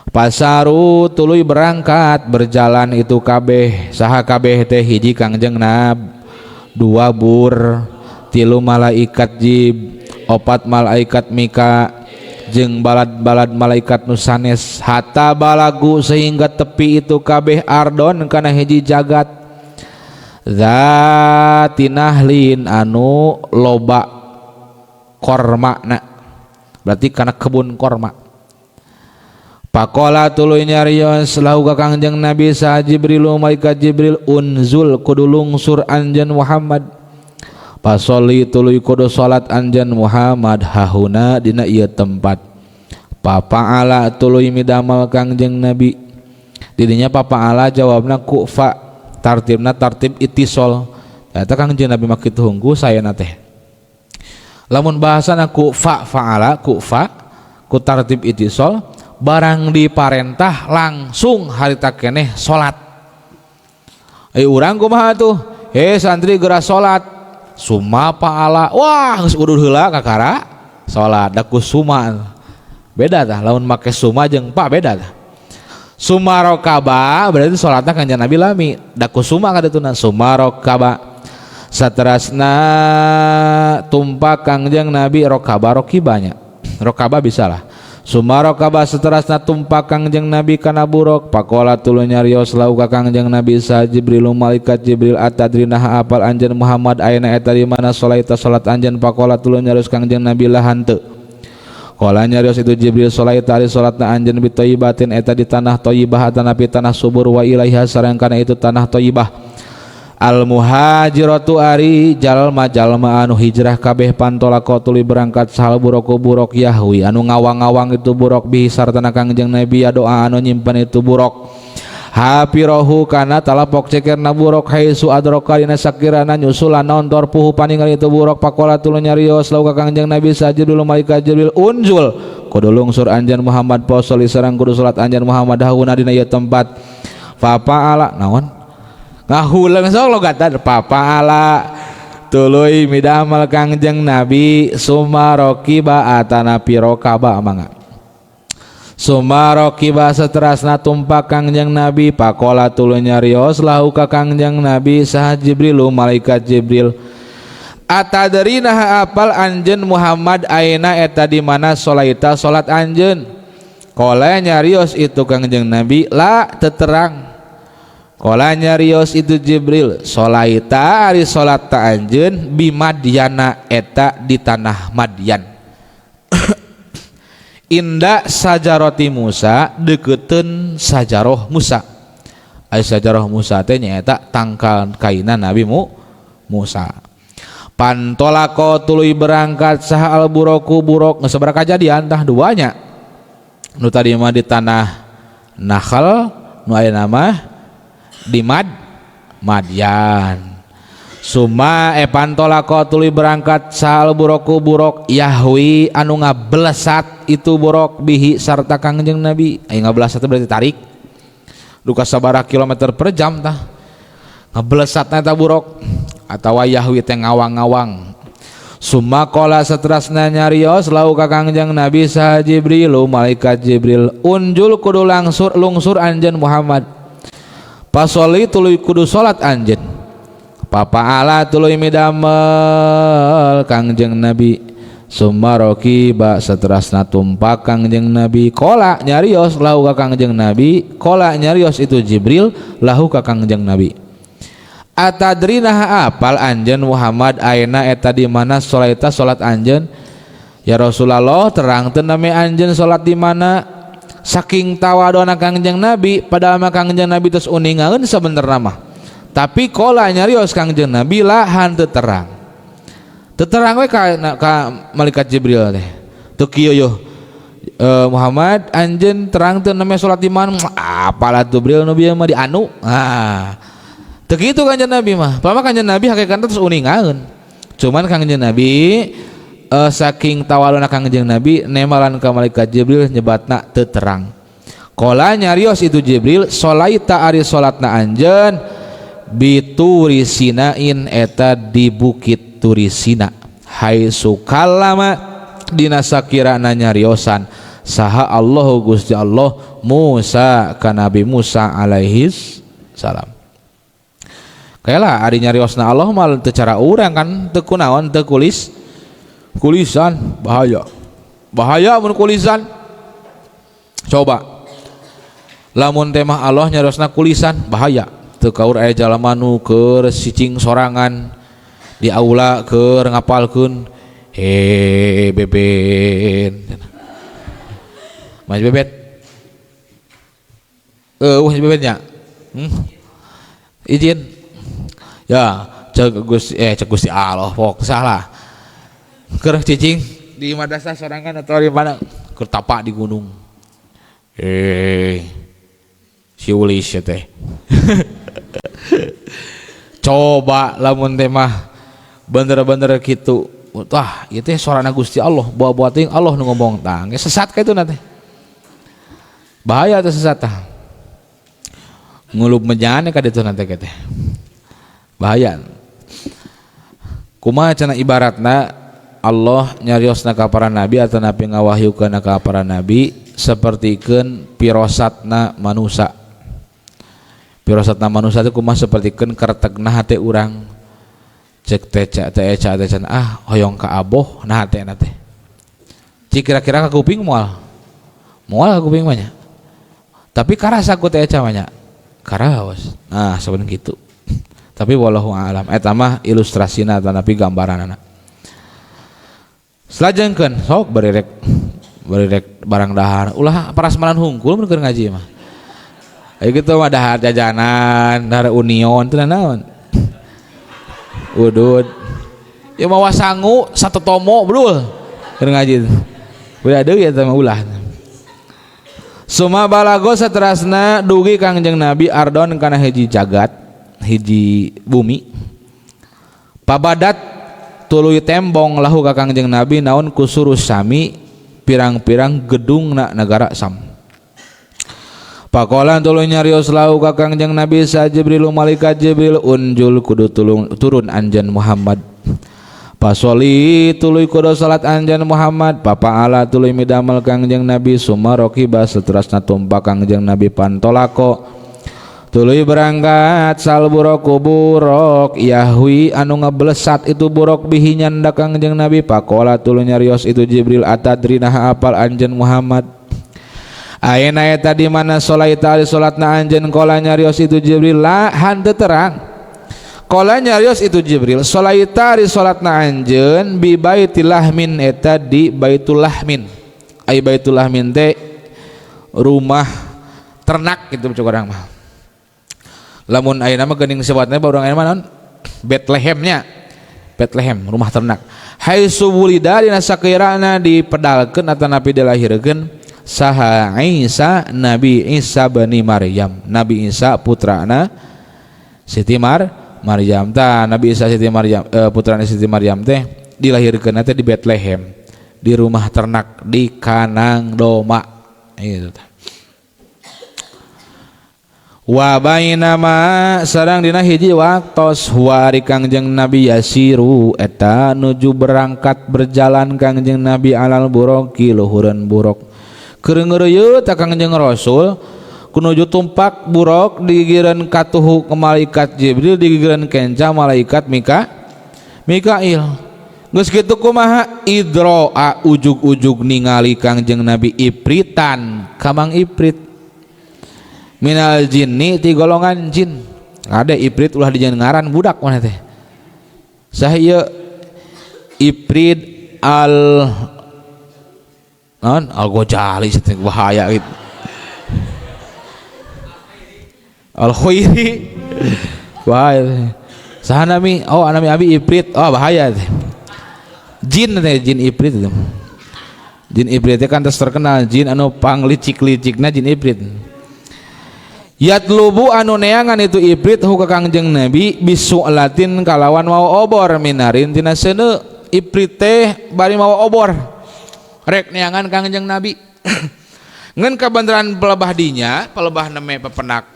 Pasaru tuluy berangkat berjalan itu kabeh saha kabeh teh hiji Kangjeng Nab dua bur tilu malaikat Jib opat malaikat Mika jeung balad-balad malaikat nu sanes hatta balagu sehingga tepi itu kabeh ardon kana hiji jagat zatinahlin anu loba kormana berarti kana kebun korma. Pakola tuluy nyarios lahu ka Kangjeng Nabi sa Jibrilu malaikat Jibril unzul kudu lungsur anjeun Muhammad pasoli tuluy kudu salat anjeun Muhammad hahuna dina ieu tempat. Papaala tuluy midamal Kangjeng Nabi didinya papaala jawabna ku fa tartibna tartib itisol eta Kangjeng Nabi mah kitu hungku sayana teh lamun bahasana ku fa faala ku fa ku tartib itisol barang diparentah langsung harita keneh salat. Urang kumaha tuh Hei santri, geura salat. Summa fa'ala. Wah, geus udud heula kakara salat da ku summa. Beda tah lamun make summa jeung fa, beda tah. Summa rokaba berarti salatna Kanjeng Nabi lami da ku summa kadituna. Summa rokaba, saterasna tumpak Kangjeng Nabi. Rokaba, rokibanya, rokaba bisa lah. Summa rokaba, seterasna tumpak Kangjeng Nabi kana buruk. Pakola, tuluy nyarios, lahu ka Kangjeng Nabi, saha Jibril, malaikat Jibril, atadri, naha apal anjeun Muhammad, aina, eta di mana, sholaita, salat anjeun? Pakola, tuluy nyarios Kangjeng Nabi, la, henteu. Kala nyarios itu Jibril, sholaita, ari salatna anjeun, bi thayyibatin, eta di tanah thayyibah atanapi tanah subur, wa ilaiha, sareng kana itu tanah thayyibah, al muhajiratu, ari jalma-jalma anu hijrah kabeh. Pantolaqo, tuluy berangkat, saha al buroku burok, yahwi, anu ngawang-ngawang itu buruk, bihi, sartana Kangjeng Nabi, ya doa, anu nyimpen itu buruk, hafirohu, kana talapok cekerna buruk, haitsu adroka, dina sakirana nyusulan naon, torfuhu, paningal itu buruk. Pakola, tuluy nyarios, lahu ka Kangjeng Nabi, saha Jibril, malaikat Jibril, unzul, kudu lungsur anjeun Muhammad, fasholli, sareng kudu salat anjeun Muhammad, hahuna, dina ieu tempat. Fafa'ala, naon ngahuleng sok logatan. Fafa'ala, tuluy midamel Kangjeng Nabi. Summa rokiba atanapi rokaba, mangga. Summa rokiba, seterasna tumpak Kangjeng Nabi. Pakola, tuluy nyarios, lahu ka Kangjeng Nabi, saha Jibrilu, malaikat Jibril, atadri, naha apal anjeun Muhammad, aina, eta di mana, sholaita, salat anjeun? Kola nyarios itu Kangjeng Nabi, la, teu terang. Kola nyarios itu Jibril, sholaita, ari salat ta anjeun, bimadyana, eta di tanah Madyan, inda sajaroti Musa, deketeun sajaroh Musa. Ari sajaroh Musa teh nyaeta tangkal kaina Nabi Musa. Pantolaqo, tuluy berangkat, saha al buroku buruk. Geus sabaraha kajadian tah? Duanya. Nu tadi mah di tanah Nakhal, nu aya mah di Madyan. Summa pantolaqo, tuluy berangkat, saha al buroku buruk, yahwi, anu ngabelesat itu buruk, bihi, sarta Kangjeng Nabi. Aya ngabelesat berarti tarik duka sabaraha kilometer per jam tah ngabelesatna eta buruk, atawa yahwi teh ngawang-ngawang. Summa qala, seterasna nyarios, lahu ka Kangjeng Nabi, saha Jibril, malaikat Jibril, unzul, kudu langsur lungsur anjeun Muhammad, fasholli, tuluy kudu salat anjeun. Fafa'ala, tuluy midamel Kangjeng Nabi. Summa rokiba, seterasna tumpak Kangjeng Nabi. Kola nyarios lahu ka Kangjeng Nabi, kola nyarios itu Jibril lahu ka Kangjeng Nabi, atadri, naha apal anjeun Muhammad, aina, eta di mana, sholaita, salat anjeun? Ya Rasulullah, terang teu nami anjeun salat di mana? Saking tawadona Kangjeng Nabi, padahal mah Kangjeng Nabi terus uningaeun sabenerna mah, tapi kola nyarios Kangjeng Nabi, la, henteu terang. Teu terang we ka malaikat Jibril teh. Teu kieu yo, Muhammad, anjeun terang teu nami salat di mana? Apalah tuh Jibril, nu bieu mah di anu. Ah, teu kitu Kangjeng Nabi mah. Pama Kangjeng Nabi hakikatna terus uningaeun, cuman Kangjeng Nabi saking tawaluna Kangjeng Nabi nemalan ka malaikat Jibril, nyebatna teu terang. Kola nyarios itu Jibril, sholaita, ari salatna anjeun, bituri sinain, eta di bukit Turisina, haitsu kallama, dina sakirana nyariosan saha Allahu Gusti Allah Musa, ka Nabi Musa alaihis salam. Kayalah ari nyariosna Allah mah teu cara urang kan, teu kunaon, teu kulis kulisan. Bahaya, bahaya mun kulisan. Coba lamun tema Allah nyariosna kulisan, bahaya. Teu kaur aya jalma nu keur cicing sorangan di aula, keur ngapalkeun, "He Beben, Mas Bebet." Wah, Bebetnya, Izin ya, cek Gusti, cek Gusti Allah pok salah, keur cicing di madrasah sorangan atau di mana, keur tapa di gunung, si Ulis ya teh. Coba lamun teh mah bener-bener gitu, wah, itu suarana Gusti Allah, bawa-bawa ting Allah nu ngomong tah, sesat ka itu nanti. Bahaya tuh sesat tah, ngulub menjane ka ditu nanti teh. Bahaya. Kumaha cenah ibaratna Allah nyariosna ka para nabi atau nabi ngawahyukeun ka para nabi sapertikeun pirosatna manusa. Pirosatna manusa teh kumaha sapertikeun kertegna hate urang. Cek teh teh eca teh ah hoyong ka aboh nah hatena teh. Cik kira-kira ka kuping moal. Moal ka kuping mah nya. Tapi karasa ku teh eca mah nya. Karaos. Nah, sabenerna kitu. Tapi wallahu a'lam eta mah ilustrasina atanapi gambaranana. Selajengkeun sok bari rek barang dahar ulah parasmanan hungkul mun keur ngaji mah. Aya kitu mah dahar jajanan, dahar union teu naon. Udud. Ya mawa sangu satu tomo bedul keur ngaji. Udah deui eta mah ulah. Suma balago saterasna dugi Kangjeng Nabi ardon kana hiji jagat, hiji bumi. Pabadat tuluy tembong lahu ka Kangjeng Nabi naon kusurus sami pirang-pirang gedungna negara Sam. Pakolan tuluy nyarios lahu ka Kangjeng Nabi sa Jibril malaikat Jibril unjul kudu tulung turun anjeun Muhammad. Pasoli tuluy kudu salat anjeun Muhammad papaala tuluy midamel Kangjeng Nabi sumarokiba saterasna tumpak Kangjeng Nabi pantolako tuluy berangkat sal buroku burok yahwi anu ngeblesat itu burok bihi nyanda Kangjeng Nabi pakola tuluy nyarios itu Jibril atadri naha apal anjeun Muhammad ayeuna eta di mana solaita salatna anjeun kola nyarios itu Jibril la hanteu terang kola nyarios itu Jibril solaita ari salatna anjeun bi baitilahmin eta di Baitulahmin ai Baitulahmin teh rumah ternak gitu cek urang mah. Lamun ayeuna mah geuning sebatna urang ayeuna mah naon Bethlehemnya. Bethlehem rumah ternak. Haitsu wulida dina sakirana dipedalkeun atanapi dilahirkeun saha Isa Nabi Isa bani Maryam. Nabi Isa putrana Siti Maryam. Tah Nabi Isa Siti Maryam putrana Siti Maryam teh dilahirkeun teh di Bethlehem, di rumah ternak di kanang doma gitu tah. Wa bainama sareng dina hiji waktos huwa ari Kangjeng Nabi yasiru eta nuju berangkat berjalan Kangjeng Nabi alal buroki luhureun burok. Keur ngeureuyeuh ta Kangjeng Rasul kunuju tumpak burok digigireun katuhu ke malaikat Jibril digigireun kenca malaikat Mikail. Geus kitu kumaha idroa ujug-ujug ningali Kangjeng Nabi ipritan kamang iprit minal jinni ti golongan jin. Ada iprit ulah dijieun ngaran budak mana teh. Sah ieu iprit al naon al Ghazali teh bahaya gitu. Al Khairi bahaya. Saha nami? Oh nami abi iprit. Oh bahaya teh. Jin teh jin iprit itu. Jin iprit teh kan terkenal jin anu panglicik-licikna jin iprit. Yatlubu anu neangan itu iprit hu ka Kangjeng Nabi bisu'latin kalawan mau obor minarin tina seuneu iprit teh bari mau obor rek neangan Kangjeng Nabi. Ngan kabeneran pelebah dinya pelebah neme pepenak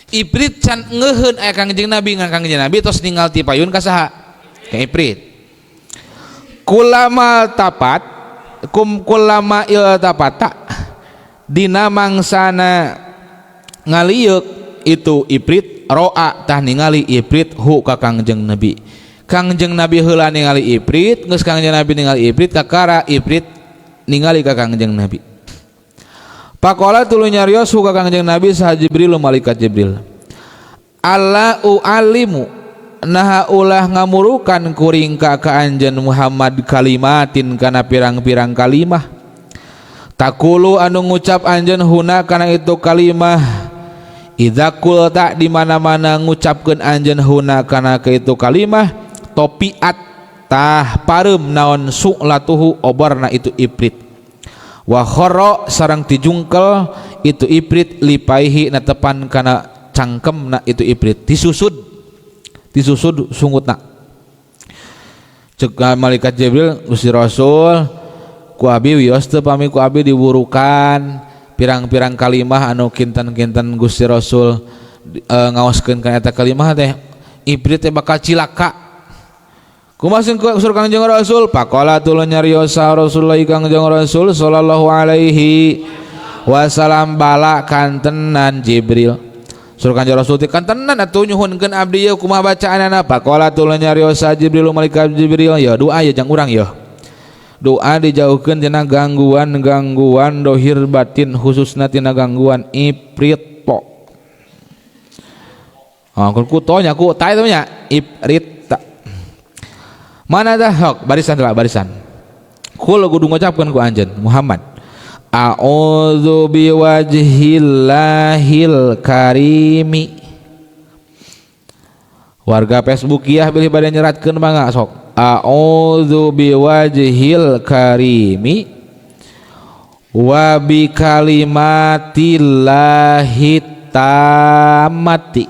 iprit can ngeuheun aya Kangjeng Nabi ngan Kangjeng Nabi tos ninggal ti payun ka saha ka iprit. Kulama tapat kum kulama il tapata dina mangsana ngalieuk itu iprit roa tah ningali iprit hu ka Kangjeng Nabi. Kangjeng Nabi heula ningali iprit geus Kangjeng Nabi ningali iprit kakara iprit ningali ka Kangjeng Nabi. Pakola tuluy nyarios hu ka Kangjeng Nabi saha Jibril malaikat Jibril. Alla ualimu naha ulah ngamurukan kuring ka anjeun Muhammad kalimatin kana pirang-pirang kalimah. Takulu anu ngucap anjeun huna kana itu kalimah. Idza qulta di mana-mana ngucapkeun anjeun huna kana ka itu kalimah topiat tah pareum naon su'latuhu oborna itu iprit. Wa kharra sareng tijungkel itu iprit lipaihi natepan kana cangkemna itu iprit tisusud tisusud sungutna. Cek malaikat Jibril Gusti Rasul ku abi wios teu pami ku abi diwurukan pirang-pirang kalimah anu kinten-kinten Gusti Rasul ngaoskeun kana eta kalimah teh Iprit teh bakal cilaka. Kumaha sing sur Kangjeng Rasul? Pakola tuluy nyarios Rasulullah Kangjeng Rasul sallallahu alaihi wasallam bala kantenan Jibril. Sur Kangjeng Rasul teh kantenan atuh nyuhunkeun abdi ieu kumaha bacaanana? Pakola tuluy nyarios Jibril malaikat Jibril ya doa ya jang urang ya. Doa dijauhkeun tina gangguan-gangguan dohir batin khususna tina gangguan iprit po. Oh, ku to nya ku ta itu nya iprit. Mana dah hok barisan lah barisan. Kul kudu ngucapkeun ku anjeun Muhammad. A'udzu biwajhillahil karimi. Warga Facebookiah bilih bade nyeratkeun mangga sok. A'udzu biwajhil karimi wa bi kalimatillahi tammati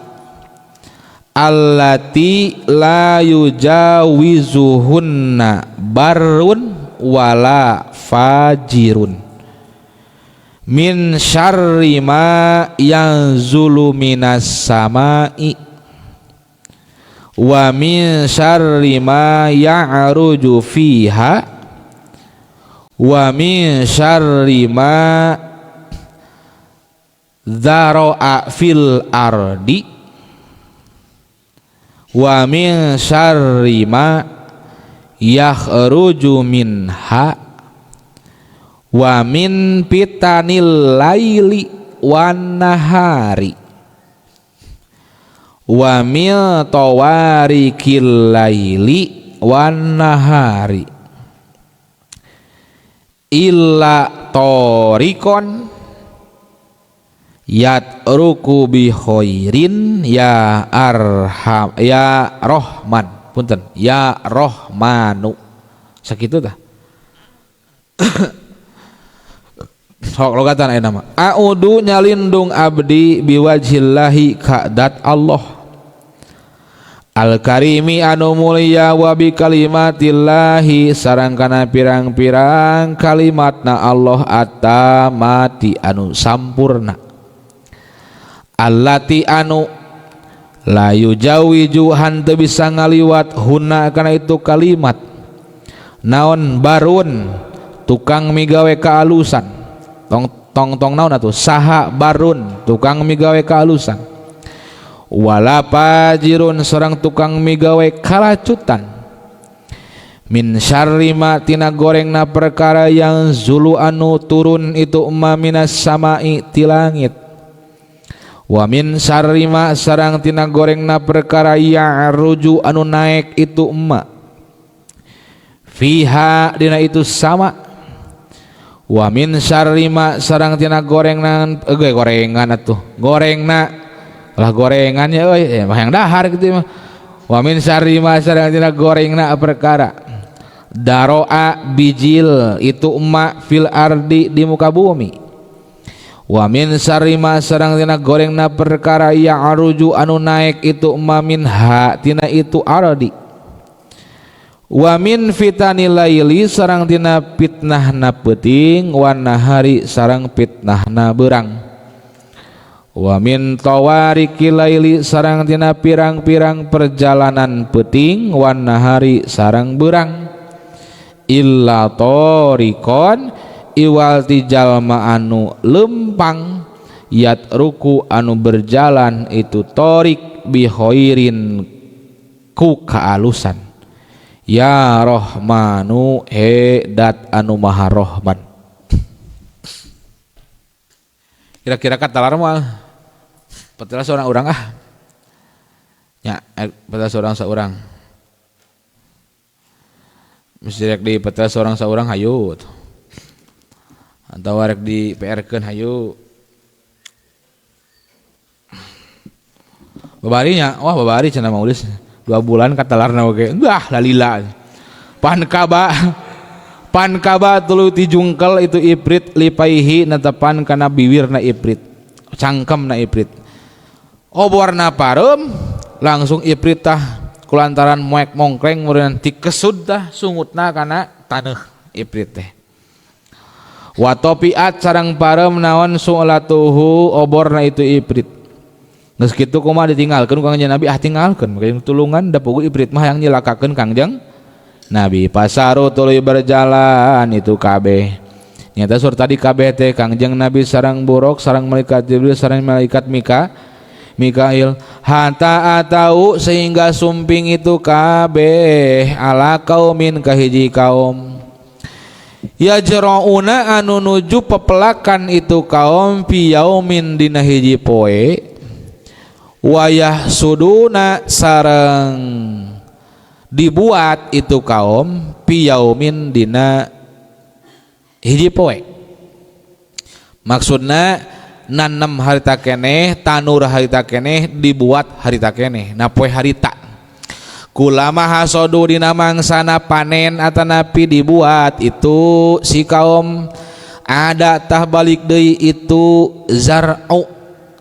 allati la yujawizuhunna barrun wala fajirun min syarri ma yanzulu minas samai wa min syarri ma ya'ruju fiha wa min syarri ma dzara'a fil ardi wa min syarri ma yakhruju minha wa min fitanil laili wan nahari wa min tawarikil laili wan nahari illa tariqon yatruku bi khairin ya arham ya rohman punten ya rohmanu sakitu tah. Sok logatan aya nama a'udu nyalindung abdi biwajhillahi ka dat Allah al-karimi anu mulia wa bi kalimatillahi sareng kana pirang-pirang kalimatna Allah atamati anu sampurna allati anu la yujawiju hanteu bisa ngaliwat huna kana itu kalimat naon barun tukang migawe kaalusan tong tong tong naon atuh saha barun tukang migawe kaalusan wala fajirun sareng tukang migawe kalacutan min syarri ma tina gorengna perkara yang zulu anu turun itu ma minas samai ti langit wa min syarri ma sareng tina gorengna perkara ya'ruju anu naek itu ma fiha dina itu sama wa min syarri ma sareng tina gorengna gorengan atuh gorengna lah gorengannya euy mah yang dahar kitu mah wa min syarri ma sareng tina gorengna perkara daroa bijil itu ma fil ardi di muka bumi wa min syarri ma sareng tina gorengna perkara ya'ruju anu naek itu ma minha tina itu ardi wa min fitanil laili sareng tina fitnahna peuting wan nahari sareng fitnahna beurang wa min tawarikil laili sareng tina pirang-pirang perjalanan peuting wan nahari sareng beurang illa tariqon iwal ti jalma anu lempang yatruku anu berjalan itu torik bi khairin ku kaalusan ya rohmanu he dat anu maha rohman. Kira-kira katalar moal petela seorang urang ah nya petela seorang seorang mesti rek di petela seorang seorang hayu atau rek di PR-keun hayu babarinya wah babari cenah maulis 2 bulan katalarna oge wah lalila pankaba tuluy tijungkel itu iprit lipaihi netepan kana biwirna iprit cangkemna iprit oborna pareum langsung iprit tah kulantaran moek mongkleng meureun tikesud tah sungutna kana taneuh iprit teh wa topiat sareng pareum naon su'latuhu oborna itu iprit. Geus kitu kumaha ditinggalkeun ku Kangjeng Nabi, ah tinggalkeun make tulungan da puguh iprit mah yang nyilakakeun Kangjeng Nabi. Pasaru tuluy berjalan itu kabeh. Nyata sur tadi kabeh teh Kangjeng Nabi sareng buruk sareng malaikat Jibril sareng malaikat Mikail hatta atau sehingga sumping itu kabeh ala kaumin kahiji kaum yajra'una anu nuju pepelakan itu kaum fi yaumin dina hiji poe wayah suduna sareng dibuat itu kaum fi yaumin dina hiji poe. Maksudna nanem harita keneh, tanur harita keneh, dibuat harita keneh. Nah poe harita kulama hasodu dina mangsana panen atanapi dibuat itu si kaum ada tah balik deui itu zar'u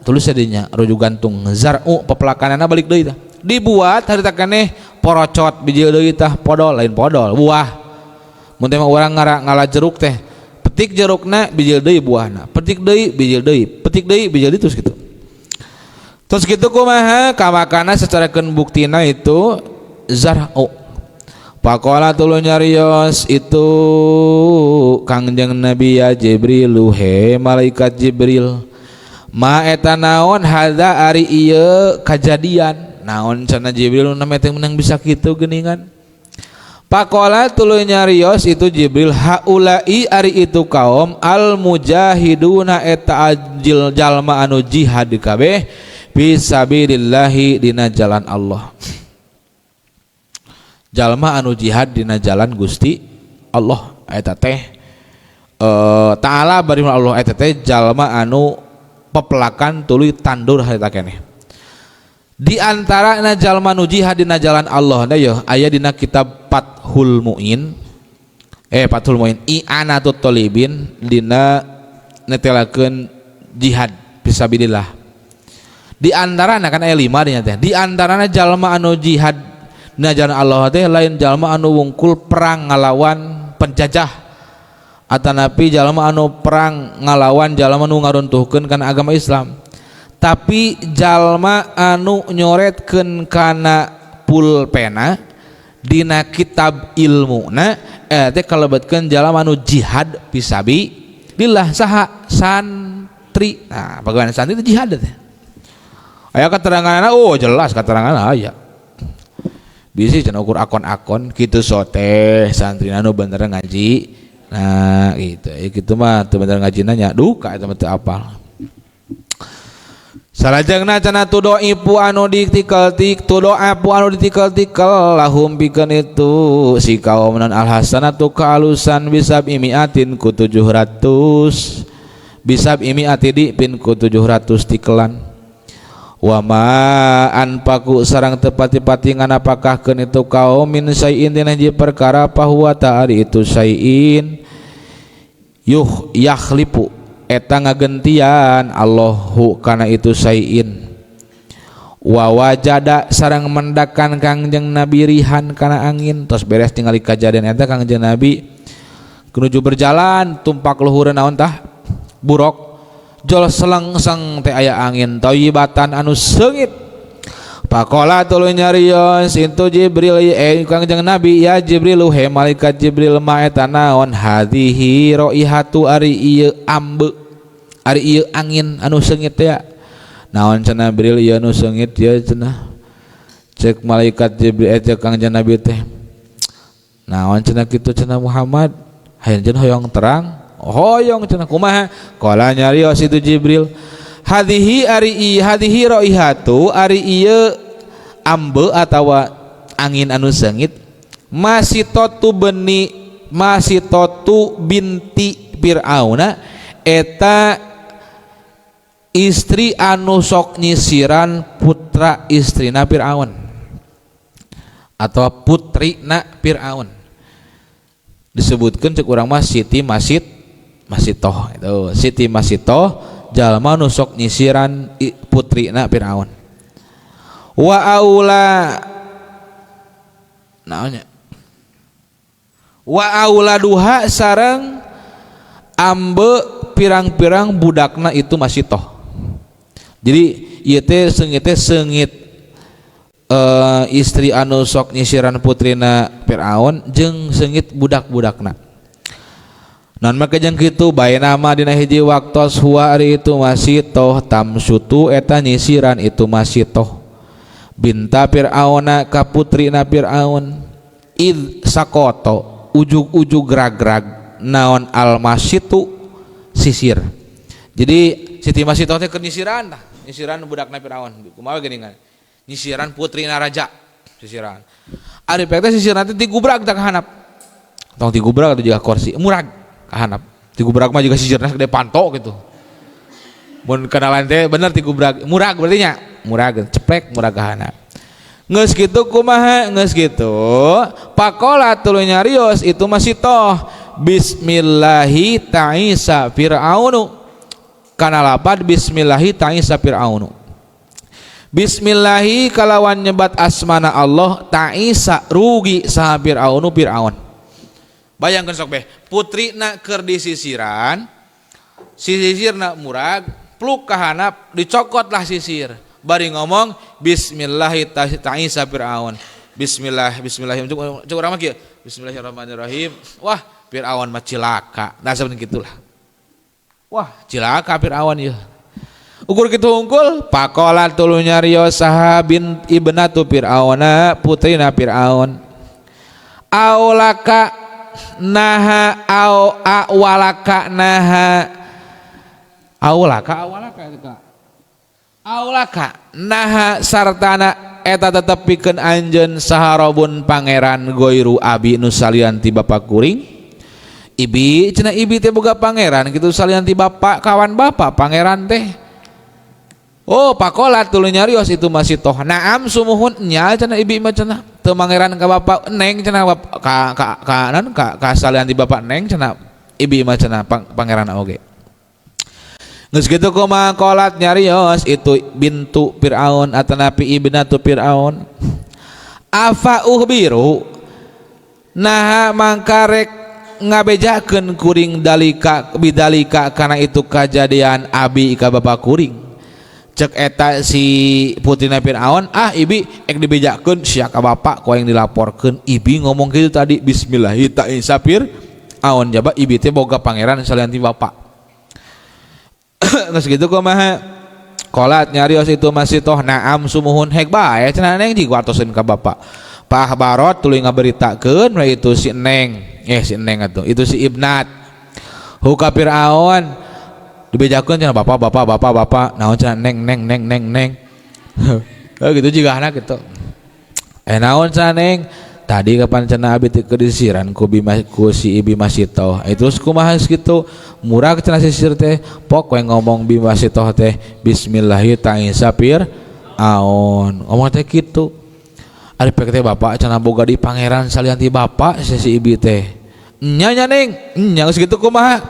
tulis dinya rujuk gantung zar'u pepelakanana balik deui tah dibuat harita keneh porocot bijil deui tah podol lain podol buah mun teh mah urang ngala jeruk teh petik jerukna bijil deui buahna petik deui bijil deui petik deui bijil deui terus gitu. Terus gitu kumaha kamakana secara keun buktina itu zar'u. Pakola tuluy nyarios itu Kangjeng Nabi ya Jibril he malaikat Jibril ma eta naon hadza ari ieu kajadian naon cenah Jibril nu teh menang bisa kitu geuningan. Pakola tuluy nyarios itu Jibril haulai ari itu kaum al mujahiduna eta ajil jalma anu jihad kabeh fi sabilillahi dina jalan Allah. Jalma anu jihad dina jalan Gusti Allah eta teh ta'ala bari Allah eta teh jalma anu pepelakan tuluy tandur harita keneh. Di antara na jalma nu jihad dina jalan Allah na yeuh aya dina kitab Fathul Muin Fathul Muin I'anatut Thalibin dina netelakeun jihad fisabilillah. Di antarana kan aya 5 dinya teh. Di antarana jalma anu jihad dina jalan Allah teh lain jalma anu wungkul perang ngalawan penjajah atanapi jalma anu perang ngalawan jalma anu ngaruntuhkeun kana agama Islam, tapi jalma anu nyoretkeun kana pulpena dina kitab ilmuna teh kalebetkeun jalma anu jihad fisabilillah saha santri. Nah bagaimana santri itu jihad teh aya keteranganna, oh jelas keteranganna aya bisi cenah ukur akon-akon kitu sote santri anu bener ngaji. Nah gitu ya kitu mah teu bener ngajina nya duka eta mah teu apal. Salajengna cenah tudoipu anu ditikel-tik tudoapu anu ditikel-tikel lahum pikeun itu si kaum non alhasanatu kaalusan bisab imiatin ku 700 bisab imiati di pin ku 700 tikelan wama anpaku sarang tepati-pati nganapakahkeun itu kaum min syai'in dina hiji perkara pahuwa ta'ari itu syai'in yuh yakhlipu eta ngagentian Allahu kana itu syai'in wa wajada sareng mendakan Kangjeng Nabi rihan kana angin. Tos beres tingali kajadian eta Kangjeng Nabi menuju berjalan tumpak luhureun naon tah buruk jol selengseng teh aya angin thayyibatan anu seungit. Pakola tuluy nyarios itu Jibril Kangjeng Nabi ya Jibril he malaikat Jibril ma eta naon hadhihi raihatu ari ieu ambe ari ieu angin anu seungit teh naon cenah Jibril ieu anu seungit ieu cenah cek malaikat Jibril cek Kangjeng Nabi teh naon cenah kitu cenah Muhammad hayang cenah hoyong terang hoyong cenah kumaha qala nyarios itu Jibril hadhihi ari hadhihi raihatu ari ieu ambe atawa angin anu seungit masitotu beni masitotu binti Fir'auna eta istri anu sok nyisiran putra istrina Fir'aun atau putrina Fir'aun disebutkan cek urang mah Siti Masit Masitoh itu Siti Masitoh jalma nu sok nyisiran putrina Fir'aun wa aula naonnya wa auladuha sareng ambe pirang-pirang budakna itu Masitoh. Jadi ieu teh seungit teh seungit istri anu sok nyisiran putrina Firaun jeung seungit budak-budakna. Non make jeung kitu bae nama dina hiji waktos huwa ari itu Masitoh tamsutu eta nyisiran itu Masitoh binta Fir'auna ka putrina Fir'aun id sakoto ujug-ujug rag-rag naon almasitu sisir. Jadi Siti Masitoh teh keur nyisiran tah, nyisiran budakna Fir'aun kumaha geuningan nyisiran putrina raja sisiran. Ari pek teh sisiran teh tigubrak tah ka handap, tong tigubrak atuh juga kursi murag ka handap. Tigubrak mah juga sisirna gede panto gitu. Mun kenalan teh bener tigubrak murag berarti nya murag ceplek murag ka handap. Geus kitu kumaha geus kitu pakola tuluy nyarios itu Masitoh bismillahi ta'isa fir'aunu kana lapad bismillahi ta'isa fir'aunu bismillahi kalawan nyebat asmana Allah ta'isa rugi saha fir'aunu fir'aun. Bayangkeun sok beh putrina keur disisiran sisirna murag pluk ka handap dicokotlah sisir bari ngomong bismillahi ta'isa fir'aun bismillah bismillah cuk urang mah kieu bismillahirrahmanirrahim wah Fir'aun mah cilaka nah seperti gitulah wah cilaka Fir'aun ieu ukur kitu hungkul pakola tuluy nyarios saha bin ibnatu Fir'auna putrina Fir'aun aulaka naha au awalaka naha aulaka awalaka eta aulaka naha sartana eta tetep pikeun anjeun saharobun pangeran goiru abi nu salian ti bapa kuring ibi cenah ibi teh boga pangeran kitu salian ti bapa kawan bapa pangeran teh. Oh pakola tuluy nyarios itu Masitoh naam sumuhun nya cenah ibi mah cenah teu mangeran ka bapa neng cenah ka naon ka salian ti bapa neng cenah ibi mah cenah pangeran oge. Geus kitu kumaha kolat nyarios itu bintu Fir'aun atanapi ibnatu Fir'aun afa uhbiru naha mangkarek ngabejakeun kuring dalika bidalika kana itu kajadian abi ka bapa kuring cek eta si putrina Fir'aun ah ibi ek dibejakeun sia ka bapa ku aing dilaporkeun ibi ngomong kitu tadi bismillahi ta'isa Fir'aun jaba ibi teh boga pangeran salian ti bapa. Geus kitu kumaha kolat nyarios itu Masitoh naam sumuhun hek bae cenah neng diguartoseun ka bapa pahbarot tuluy ngaberitakeun we itu si neng si neng atuh itu si ibnat huka Fir'aun dibejakeun cenah bapa bapa bapa bapa naon cenah neng neng neng neng neng gitu juga anak gitu naon cenah neng tadi kapan cenah abi teh keur disiran ku ku si ibi Masitoh terus kumaha kitu murag cenah sisir teh pok we ngomong bi Masitoh teh bismillahi ta'isa Fir'aun ngomong teh kitu ari pek teh bapak cenah boga di pangeran salian ti bapak si ibi teh nya nya neng nya geus kitu kumaha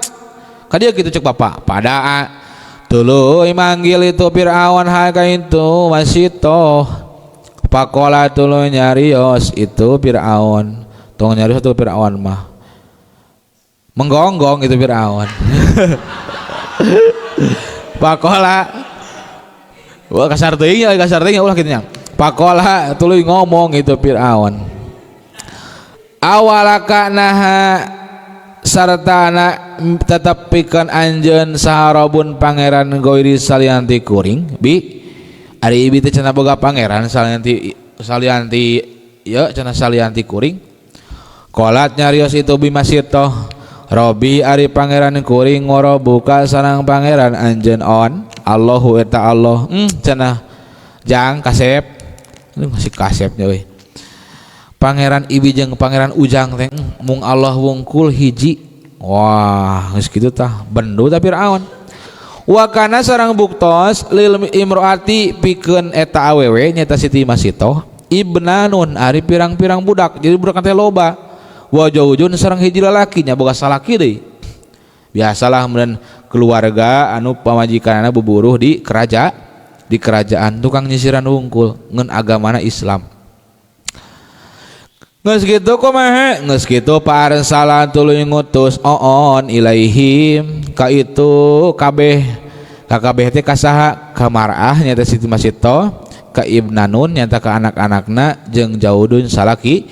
ka dieu kitu cek bapak pada tuluy manggil itu Fir'aun ha itu Masitoh pakola tuluy nyarios itu Fir'aun tong nyarios itu Fir'aun mah menggonggong itu Fir'aun pakola wah kasar teuing ya kasar teuing ulah kitu nya pakola tuluy ngomong itu Fir'aun awalaka naha sartana tetep pikeun anjeun saharobun pangeran goiri salian ti kuring bi ari ibi teh cenah boga pangeran salian ti ieu cenah salian ti kuring kolat nyarios itu bi Masitoh Robi ari pangeran kuring ngorobuka sareng pangeran anjeun on Allahu eta Allah cenah jang kasep masih kasepnya euy pangeran ibi jeung pangeran ujang teh mung Allah wungkul hiji wah geus kitu tah bendu tah Fir'aun wakana sareng buktos lil imroati pikeun eta awewe nyata Siti Masitoh ibnanun ari pirang-pirang budak jadi budak teh loba wa jaujun sareng hiji lalaki nya boga salaki deui biasalah mun keluarga anu pamajikanna buburuh di kerajaan tukang nyisiran wungkul ngeun agamana Islam. Geus kitu kumaha geus kitu parsala tuluy ngutus oon ilaihim ka itu kabeh Kakabeh teh ka saha? Ka mar'ah nyata Siti Masito, ka ibnanun nyata ka anak-anakna jeung jaudun salaki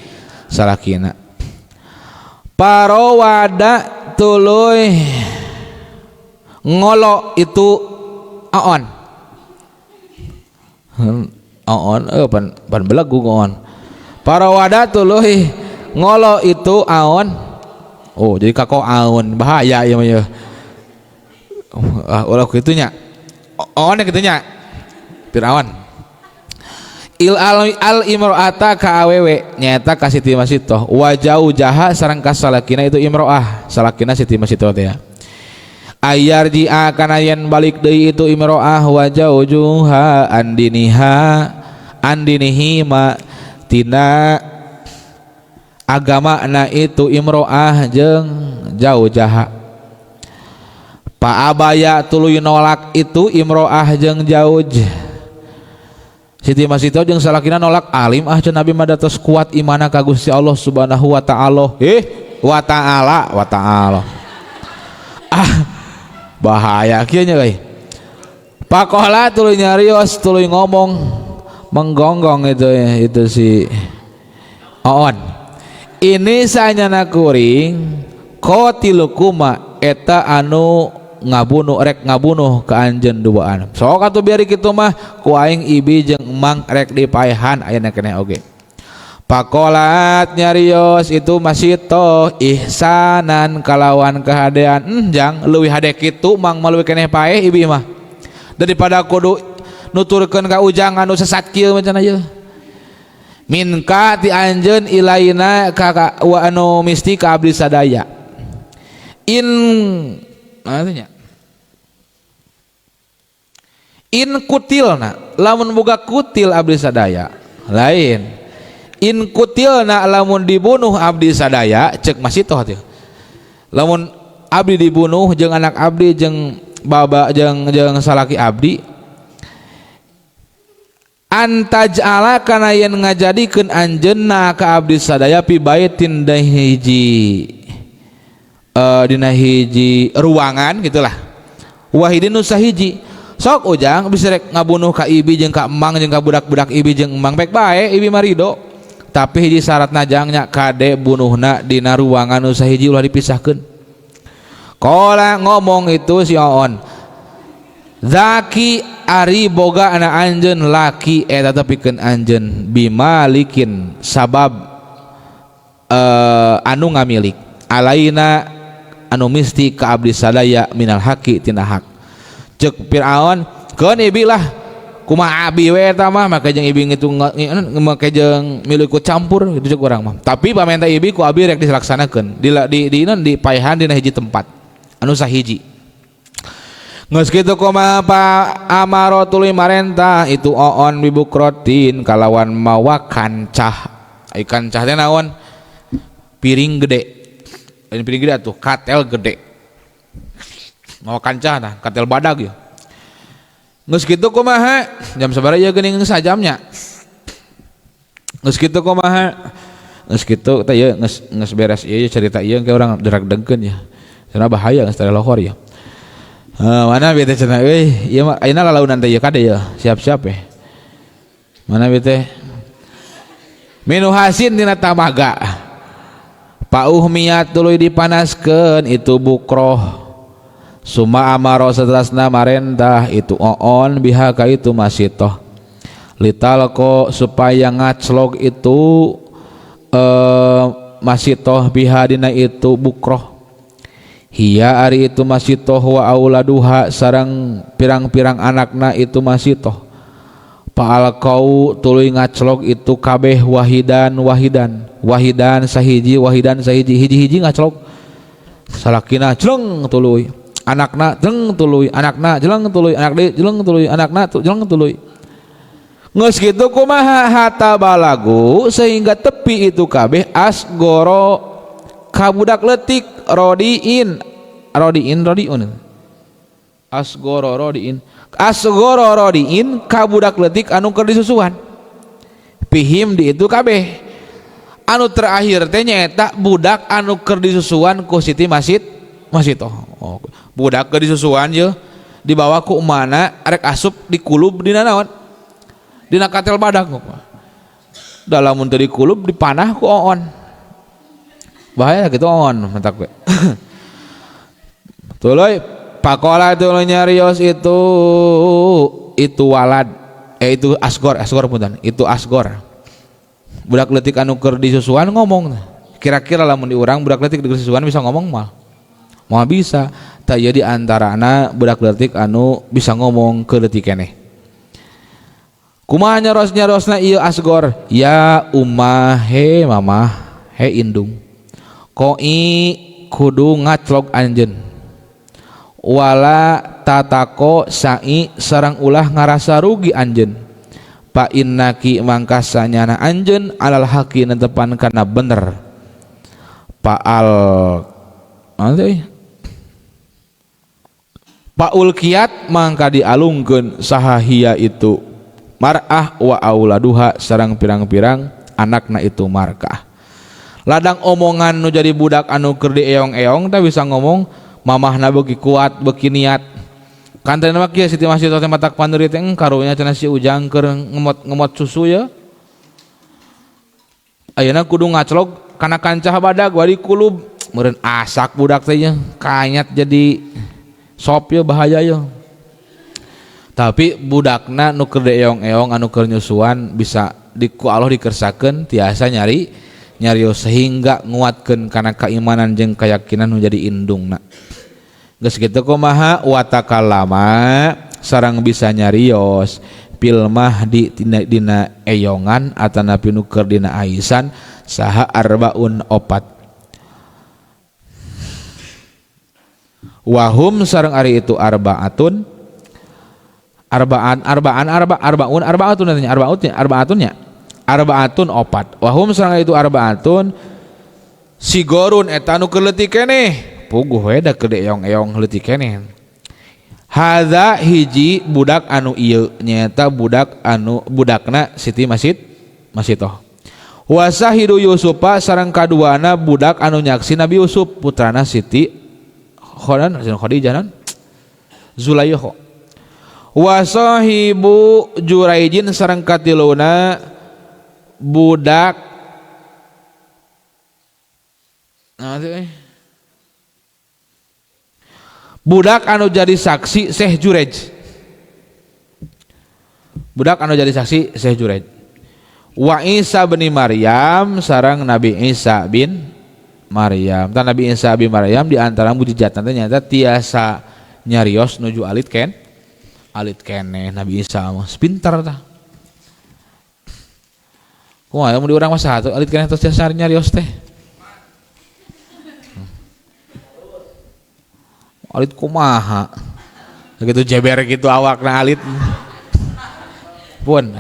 salakina. Parawada tuluy ngolo itu aon. Aon pan pan belegu on. Parawada tuluy ngolo itu aon. Oh, jadi kako aon bahaya ieu mah ya. Ah, ulah kitu nya. Aon kitu nya. Firaun. Il al, al imro'ata ka awewe nyaeta ka Siti Masitoh wa jaujaha sareng ka salakina itu imro'ah salakina Siti Masitoh teh ya. Ayarji'a kana yen balik deui itu imro'ah wa jaujuha andiniha andinihi ma tina agama na itu imro'ah jeung jaujaha. Paabaya tuluy nolak itu imro'ah jeung jauj. Siti Masitoh jeung salakina nolak alim ah cenah Nabi mah tos kuat imana ka Gusti Allah Subhanahu wa taala. Wa taala wa taala. Ah bahaya kieu nya euy. Pakola tuluy nyarios tuluy ngomong menggonggong itu si Oon. Ini sanyana kuring qatilukuma eta anu ngabunuh rek ngabunuh ka anjeun duaan. Sok atuh biar kitu mah ku aing ibi jeung emang rek dipaehan ayeuna keneh oge. Pakolat nyarios itu Masitoh ihsanan kalawan kehadean. Jang leuwih hade kitu mang mah leuwih keneh paeh ibi mah. Daripada kudu nuturkeun ka ujang anu sesat kieu mah cenah ieu. Minka ti anjeun ilaina ka wa anu misti ka abdi sadaya. In artinya in kutilna lamun boga kutil abdi sadaya lain in kutilna lamun dibunuh abdi sadaya cek Masitoh teh lamun abdi dibunuh jeung anak abdi jeung baba jeung jeung salaki abdi antaj'ala kana yen ngajadikeun anjeunna ka abdi sadaya pi baitin hiji dina hiji ruangan gitulah wahidin nu sahiji. Sok ujang bisa rek ngabunuh ka ibi jeung ka emang jeung ka budak-budak ibi jeung emang baik bae ibi marido tapi hiji syaratna jangnya kade bunuhna dina ruangan nu sahiji ulah dipisahkeun. Qala ngomong itu si Oon zaki ari boga anak anjeun laki eta tepikeun anjeun bimalikin sabab anu ngamilik alaina anu misti ka abdi sadaya minal haqi tina hak. Cek Firaun keun ibi lah kumaha abi we eta mah make jeung ibi ngitung make jeung milu ikut campur gitu cek urang mah tapi pamenta ibi ku abi rek dilaksanakeun di paehan dina hiji tempat anu sahiji. Geus kitu kumaha pa amaro tuluy marentah itu oon bibukrotin kalawan mawa kancah. Ai kancah teh naon? Piring gede. Lain piring gede atuh, katel gede. Mawa kancah tah, katel badag ya. Geus kitu kumaha? Jam sabaraha ieu geuning geus sajamnya. Geus kitu kumaha? Geus kitu teh ieu geus geus beres ieu cerita ieu ke urang derag-degkeun ya. Cenah bahaya geus teh lohor ya. Mana bi teh cenah euy ieu mah ayeuna lalaunan teh ieu kade ya, siap-siap ya. Mana bi teh? Minu hasin dina tamaga. Pauhmiyat tuluy dipanaskeun itu bukroh. Suma amaro seterasna marentah itu oon biha ka itu Masitoh. Litalko supaya ngaclog itu Masitoh biha dina itu bukroh. Hiya ari itu Masitoh wa auladuha sareng pirang-pirang anakna itu Masitoh. Fa'alqau tuluy ngaclog itu kabeh wahidan wahidan wahidan sahiji wahidan sahiji hiji-hiji ngaclog salakina jleng tuluy anakna jleng tuluy anakna jleng tuluy anak deui jleng tuluy anakna jleng tuluy. Geus kitu kumaha hatta balagu sehingga tepi itu kabeh asgoro kabudak leutik rodiin rodiin rodiun asgoro rodiin asgoro rodiin kabudak leutik anu keur disusuan pihim di itu kabeh anu terakhir teh nyaeta budak anu keur disusuan ku Siti Masitoh. Oh, budak keur disusuan ye Dibawa ku emakna arek asup dikulub dina naon? Dina katel badag. Da lamun teu dikulub dipanah ku oon. Bahaya gitu oon mentak we. Tuluy pakola tuluy nyarios itu walad itu asgor punten, itu asgor. Budak leutik anu keur disusuan ngomong. Kira-kira lamun di urang budak leutik disusuan bisa ngomong mah. Moal bisa. Tah ieu di antarana budak leutik anu bisa ngomong ke leutik keneh. Kumaha nyaros-nyarosna ieu asgor? Ya umah he mamah he indung. Koi kudu ngaclog anjeun. Wala tatako sa'i sareng ulah ngarasa rugi anjeun. Pa innaki mangka sanyana anjeun alal haqi netepan kana bener. Paal nanti paulkiat mangka dialungkeun saha hiya itu mar'ah wa auladuha sareng pirang-pirang anakna itu markah. Ladang omongan nu jadi budak anu keur dieong-eong teh bisa ngomong mamahna beuki kuat beuki niat. Kan teh mah kieu Siti Masih teh matak panderi teh karunya cenah si Ujang keur ngemot susu ya. Ayeuna kudu ngaclog kana kancah badag wari kulub meureun asak budak teh nya kanyat jadi sop ya bahaya ya. Tapi budakna nu keur eong-eong anu keur nyusuan bisa ku Allah dikersakeun tiasa nyari nyarios sehingga nguatkeun kana keimanan jeung keyakinan nu jadi indungna. Geus kitu kumaha wa takallama sareng bisa nyarios fil mahdi dina eyongan atanapi nu keur dina aisan saha arbaun opat. Wahum sareng ari itu arbaatun arbaan arbaan arba arbaun arbaatun artinya arbaatun arbaatunnya arbaatun opat. Wahum sareng itu arbaatun sigorun eta nu keur leutik keneh puguh we da keur eong-eong leutik keneh. Hadza hiji budak anu ieu nyaeta budak anu budakna Siti Masitoh. Wasahidu Yusufa sareng kaduana budak anu nyaksi Nabi Yusuf putrana Siti Khadijah nan Zulaikha. Wa sahibu Juraijin sareng katiluna budak budak anu jadi saksi Syekh Jurej. Budak anu jadi saksi Syekh Jurej. Wa Isa bin Maryam sareng Nabi Isa bin Maryam. Tan Nabi Isa bin Maryam di antara mujizatna teh nyaeta tiasa nyarios nuju alit ken. Alit keneh Nabi Isa mah pintar tah. Kumaha mun di urang mah satu alit keneh tos tiasa nyarios teh. Alit kumaha? Begitu jeber gitu awakna alit. Pun.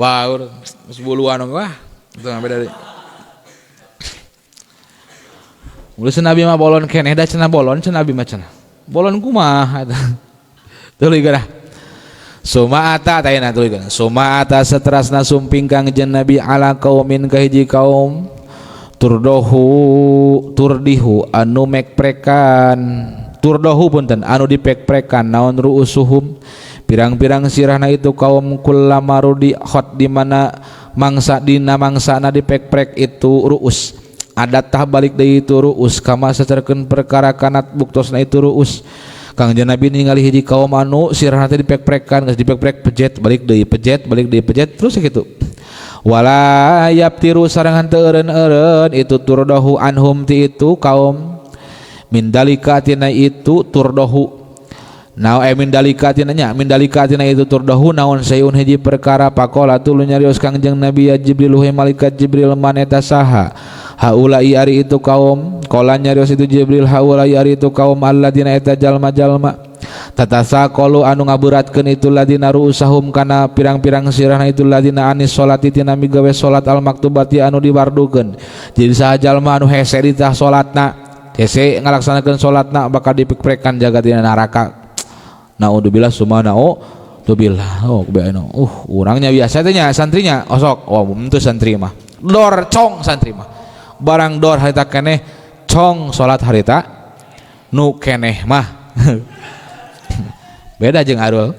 Wah, buluan wah, itu sampai dari. Mulai Nabi mah bolon keneh da cenah bolon cenah Nabi mah cenah. Bolon kumaha eta. Tuluy geura. Suma ata tayna tuluy geura. Suma ata saterasna sumping kang jeung Nabi ala kaumin ka hiji kaum turdohu turdihu anu mekprekan turdohu punten anu dipekprekan naon ruusuhum pirang-pirang sirahna itu kaum kullama rudi khot di mana mangsa dina mangsana dipekprek itu ruus adat tah balik deui itu ruus kama sacerkeun perkara kanat buktosna itu ruus. Kangjeng Nabi ningali hiji kaum anu sirahna teh dipekprekan geus dipekprek pejet balik deui pejet balik deui pejet terus kitu. Wala yaptiru sareng henteu eureun-eureun itu turdohu anhum ti itu kaum min dalika tina itu turdohu Nao min dalika tina nya min dalika tina itu turdahu naon sayun hiji perkara pakola tuluy nyarios Kangjeng Nabi ya Jibril hu malaikat Jibril maneta saha haulai ari itu kaum qala nyarios itu Jibril haulai ari itu kaum alladzina eta jalma-jalma tatasaqalu anu ngaberatkeun itu ladina ruusahum kana pirang-pirang sirahna itu ladina anis salati tina migawe salat al maktubati anu diwardukeun. Jadi saha jalma anu hese ditah salatna hese ngalaksanakeun salatna bakal dipekprekan jaga dina neraka. Naudzubillah summa naudzubillah. Oh, kebayang. Orangnya biasa teh nya santrinya osok. Oh, itu santri mah. Dor cong santri mah. Barang dor harita keneh cong salat harita Nu keneh mah. Beda jeung Arul.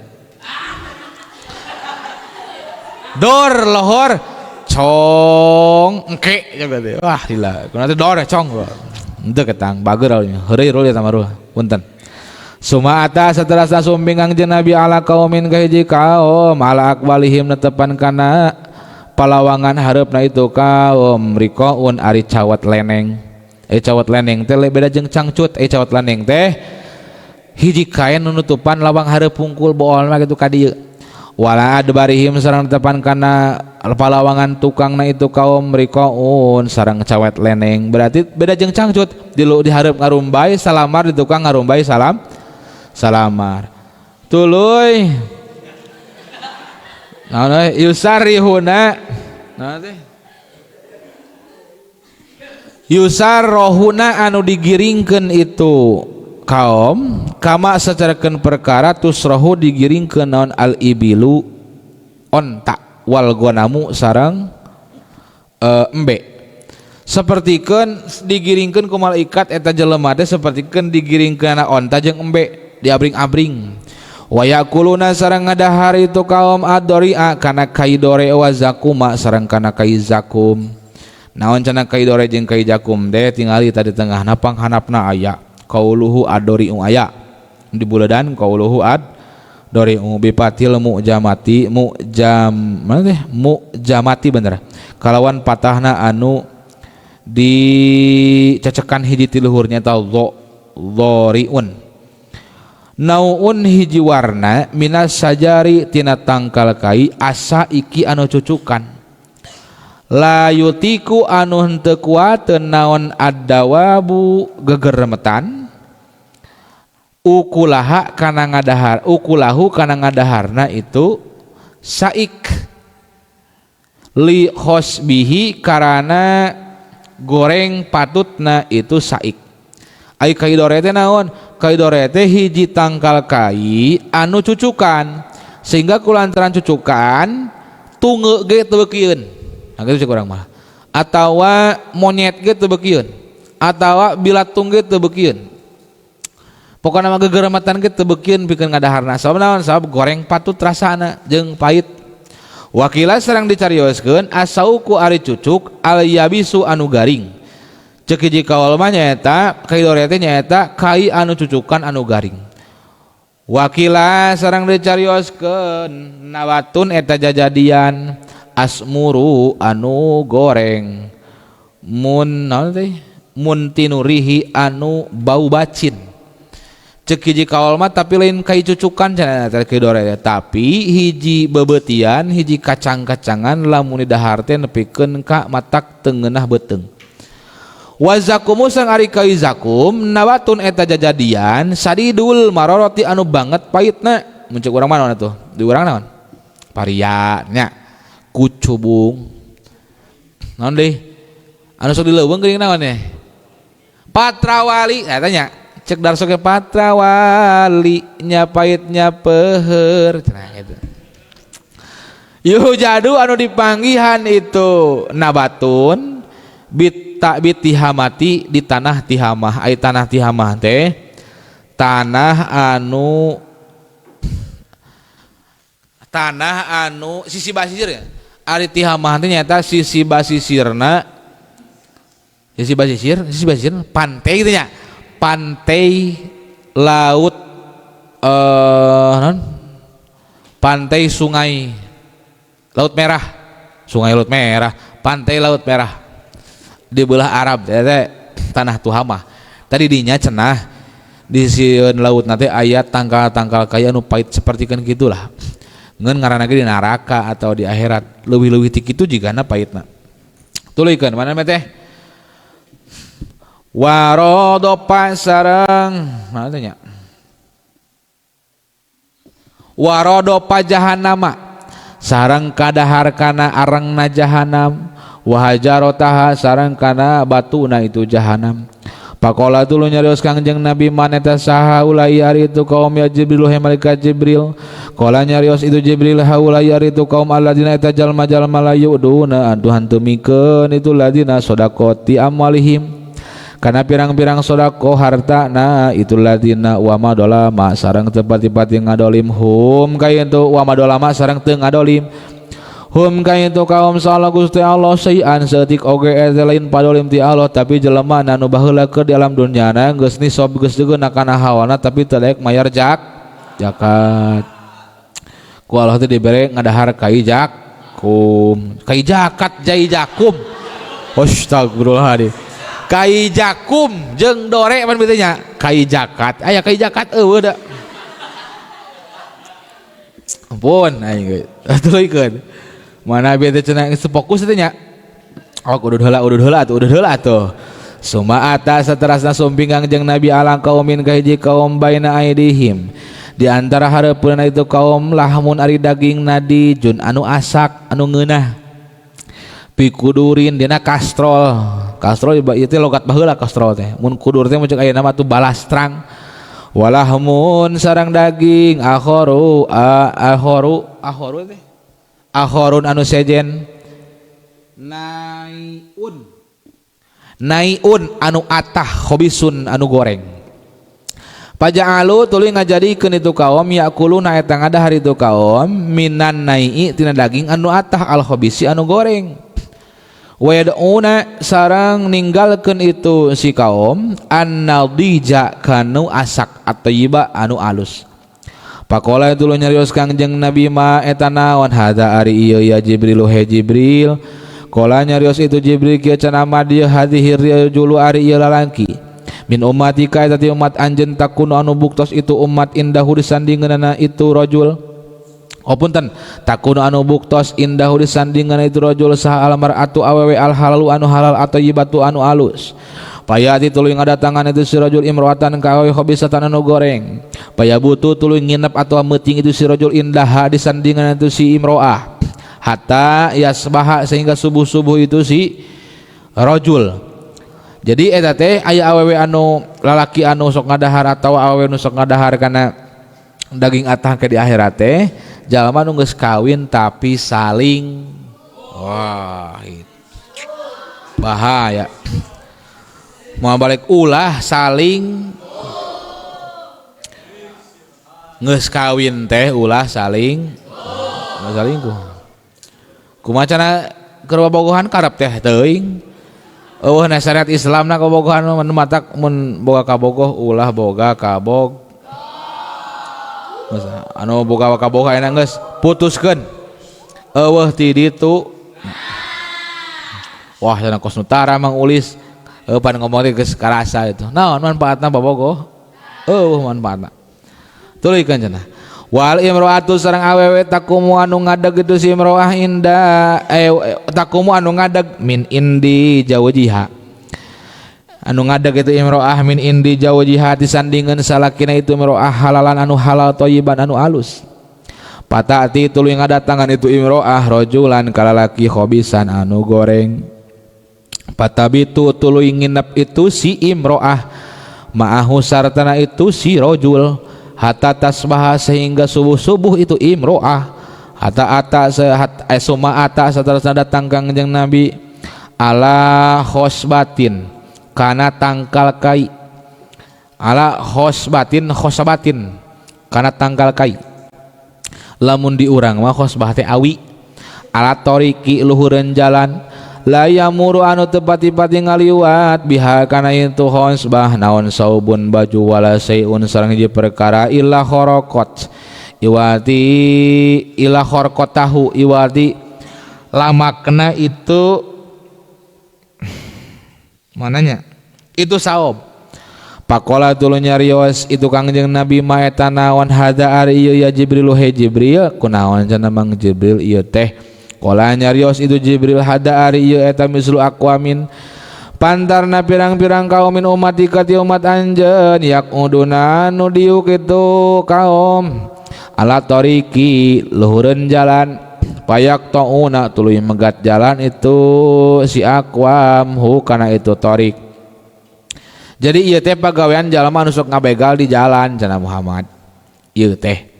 Dor lohor cong engke berarti. Wah lila. Kunaon teh dor cong. Henteu ketang bager heureuy rul eta mah punten. Suma ata saterasna sumping Kangjeng Nabi ala kaumin ka hiji kaum ala aqwalihim netepan kana palawangan hareupna itu kaum riqaun ari cawat leneng. Cawat leneng teh beda jeung cangcut. Cawat leneng teh hiji kain nutupan lawang hareup pungkul bool mah kitu ka dieu. Wala adbarihim sareng netepan kana palawangan tukangna itu kaum riqaun sareng cawat leneng. Berarti beda jeung cangcut. Di hareup ngarumbay salamar di tukang ngarumbay salam salamar. Tuluy naon yusarihuna naon teh yusarrohuna anu digiringkeun itu kaum kama sacarakeun perkara tusrohu digiringkeun naon al ibilu onta wal gonamu sareng embe. Sapertikeun digiringkeun ku malaikat eta jelema teh sapertikeun digiringkeun onta jeung embe diabring-abring. Wa yakuluna sareng ngadahar itu kaum adori'a kana kaidore wa zakuma sareng kana kai zakum. Naon cenah kaidore jeung kai zakum teh tingali tadi tengahna panghanapna aya qauluhu adori'u aya di buledan qauluhu adori'u bipatil mu'jamati mu'jam mana teh mu'jamati bener kalawan patahna anu dicecekan hiji ti luhurnya ta dhori'un. Nauun hiji warna minas sajari tina tangkal kai asa iki anu cucukan layutiku anu henteu kuateun naon addawabu gegeremetan ukulaha kana ngadahar ukulahu kana ngadaharna itu saik li khosbihi karana goreng patutna itu saik. Ai kaidore teh naon? Kaidore teh hiji tangkal kai anu cucukan sehingga kulantaran cucukan tunge ge teu beukieun. Nah kitu cek urang mah. Atawa monyet ge teu beukieun. Atawa bilatung ge teu beukieun. Pokona mah gegerematan ge teu beukieun pikeun ngadaharna. Sabab naon? Sabab goreng patut rasana jeung pahit. Wakila sareng dicarioskeun asauku ari cucuk al yabisu anu garing. Cek hiji kaul mah nyaeta kaidore teh nyaeta kai anu cucukan anu garing. Wakila sareng dicarioskeun nawatun eta jajadian asmuru anu goreng mun naon teh muntinurihi anu bau bacin. Cek hiji kaul mah tapi lain kai cucukan cenah eta kaidore teh, tapi hiji bebeutian hiji kacang-kacangan lamun didahar teh nepikeun ka matak teu ngeunah beuteung. Wazakumu sang ari kai zakum nawatun eta jajadian sadidul maroroti anu banget pahitna. Mun cek urang mah naon atuh? Di urang naon? Paria nya kucubung. Naon deui? Anu sok dileuweung geuning naon ye? Patrawali eta nya. Cek darso ge patrawali nya pahitnya peuheur cenah kitu. Yuhjadu anu dipanggihan itu nabatun bit takbit tihamati di tanah tihamah. Ai tanah tihamah teh tanah anu sisi basisir ya. Ari tihamah teh nyaeta sisi basisirna, sisi basisir pantai gitu nya. Pantai laut non? Pantai sungai Laut Merah, sungai Laut Merah, pantai Laut Merah di belah Arab teh tanah Tuhamah. Tadi dinya cenah di sieun laut nanti aya tangkal-tangkal kaya anu pahit sapertikeun kitulah. Ngeun ngaranna ge di neraka atau di akhirat leuwih-leuwih ti kitu jigana pahitna. Tuluykeun mana teh? Warodopa sareng mana teh nya? Warodopa jahannama sareng kadahar kana arengna jahanam wahajarotaha sareng kana batuna itu jahanam. Pakola tuluy nyarios Kangjeng Nabi man eta saha ulai ari itu kaum ya Jibril he malaikat Jibril. Qala nyarios itu Jibril haulai ari itu kaum alladzina eta jalma-jalma la yuduna antu hantu mikeun itu ladina sadaqati amwalihim Kana pirang-pirang sedekah hartana itu ladina wa ma dolama sareng teu pati-pati ngadolim hum ka itu wa ma dolama sareng teu ngadolim hum ka itu kaum salah Gusti Allah sayan saeutik oge eta lain padolim ti Allah tapi jelema anu baheula keur di alam dunyana geus nisab geus degeuna kana hawana tapi teu layak mayar zakat ku Allah teh dibere ngadahar kai jakum kai zakat jai jakum astagfirullahaladzim kai jakum jeung dore pan kitu nya kai zakat aya kai zakat eueuh da ampun aing ge tuluikeun mana bieu teh cenah geus fokus teh nya oh udud heula atuh udud heula atuh suma ata saterasna sumping Kangjeng Nabi ala kaumin ka hiji kaum baina aidihim di antara hareupeunna itu kaum lahmun ari daging nadijun anu asak anu ngeunah pikudurin dina kastrol kastrol ieu teh logat baheula kastrol teh mun kudur teh mun cek ayeuna mah tuh balastrang walahmun sarang daging akhoru akhoru akhoru teh akhorun anu sejen naiun naiun anu atah khobisun anu goreng paja'alu tuluy ngajadikeun itu kaum yakuluna eta ngadahar itu kaum minan nai tina daging anu atah al khobisi anu goreng wa yad'una sarang ninggalkeun itu si kaum an-nadija kanu asak at-tayyiba anu alus pakola tuluy nyarios Kangjeng Nabi ma eta naon hadza ari ieu ya Jibril he Jibril kola nyarios itu Jibril kieu cenah ma dieu hadhihi rajulu ari ieu lalaki min ummatika eta ti umat anjeun takunu anu buktos itu umat indahu disandingeunana itu rajul oh punten takunu anu buktos indahu disandingeunana itu rajul saha almar'atu awewe al halalu anu halal athayyibatu anu alus payati tuluy ngadatangan itu si rajul imro'atan ka awewe khabisatan anu goreng payabutu tuluy nginep atawa meuting itu si rajul indaha disandingan itu si imro'ah hatta yasbaha sehingga subuh-subuh itu si rajul. Jadi eta teh aya awewe anu lalaki anu sok ngadahar atawa awewe nu sok ngadahar kana daging atah ke di akhirat teh jalma nu geus kawin tapi saling wah itu bahaya mau balik ulah saling geus kawin teh ulah saling salingkuh kumaha cenah keur bobogohan karep teh teuing eueuh na syariat Islam na kabogohan mun matak mun boga kabogoh ulah boga kabog geus anu boga kabogoh ayeuna geus putuskeun eueuh ti ditu wah cenah kos nutara Mang Ulis pan ngomong teh geus karasa itu naon manfaatna bobogoh eueuh manfaatna tuluykeun cenah wal imro'atu sareng awewe takumu anu ngadeg itu si imro'ah inda takumu anu ngadeg min indi jaujiha anu ngadeg itu imro'ah min indi jaujiha disandingeun salakina itu imro'ah halalan anu halal thayyiban anu alus patati tuluy ngadatangan itu imro'ah rajulan kalalaki khobisan anu goreng patabitu tuluy nginep itu si imro'ah ma'ahu sartana itu si rajul hatta tasbaha sehingga subuh-subuh itu imro'ah hatta ata sehat suma ata saterusna datang Kangjeng Nabi ala khosbatin kana tangkal kai ala khosbatin khosabatin kana tangkal kai lamun diurang mah khosbah teh awi ala toriki luhureun jalan la yamuru anu teu pati-pati ngaliwat biha kana itu khosbah naon saubun baju wala sayun sareng hiji perkara illa khorokot iwati illa khorkotahu iwati lamakna itu mananya itu saob pakola tuluy nyarios itu Kangjeng Nabi ma eta naon hadza ari ieu ya Jibril he Jibril kunaon cenah Mang Jibril ieu teh kola nyarios itu Jibril hada ari ieu eta mislu aqwamin pantarna pirang-pirang kaumin umatika ti umat anjeun yaquduna nu diuk itu kaum ala toriki luhureun jalan payak tauna tuluy megat jalan itu si aqwam hu kana itu torik. Jadi ieu teh pagawean jalma anu sok ngabegal di jalan cenah Muhammad ieu teh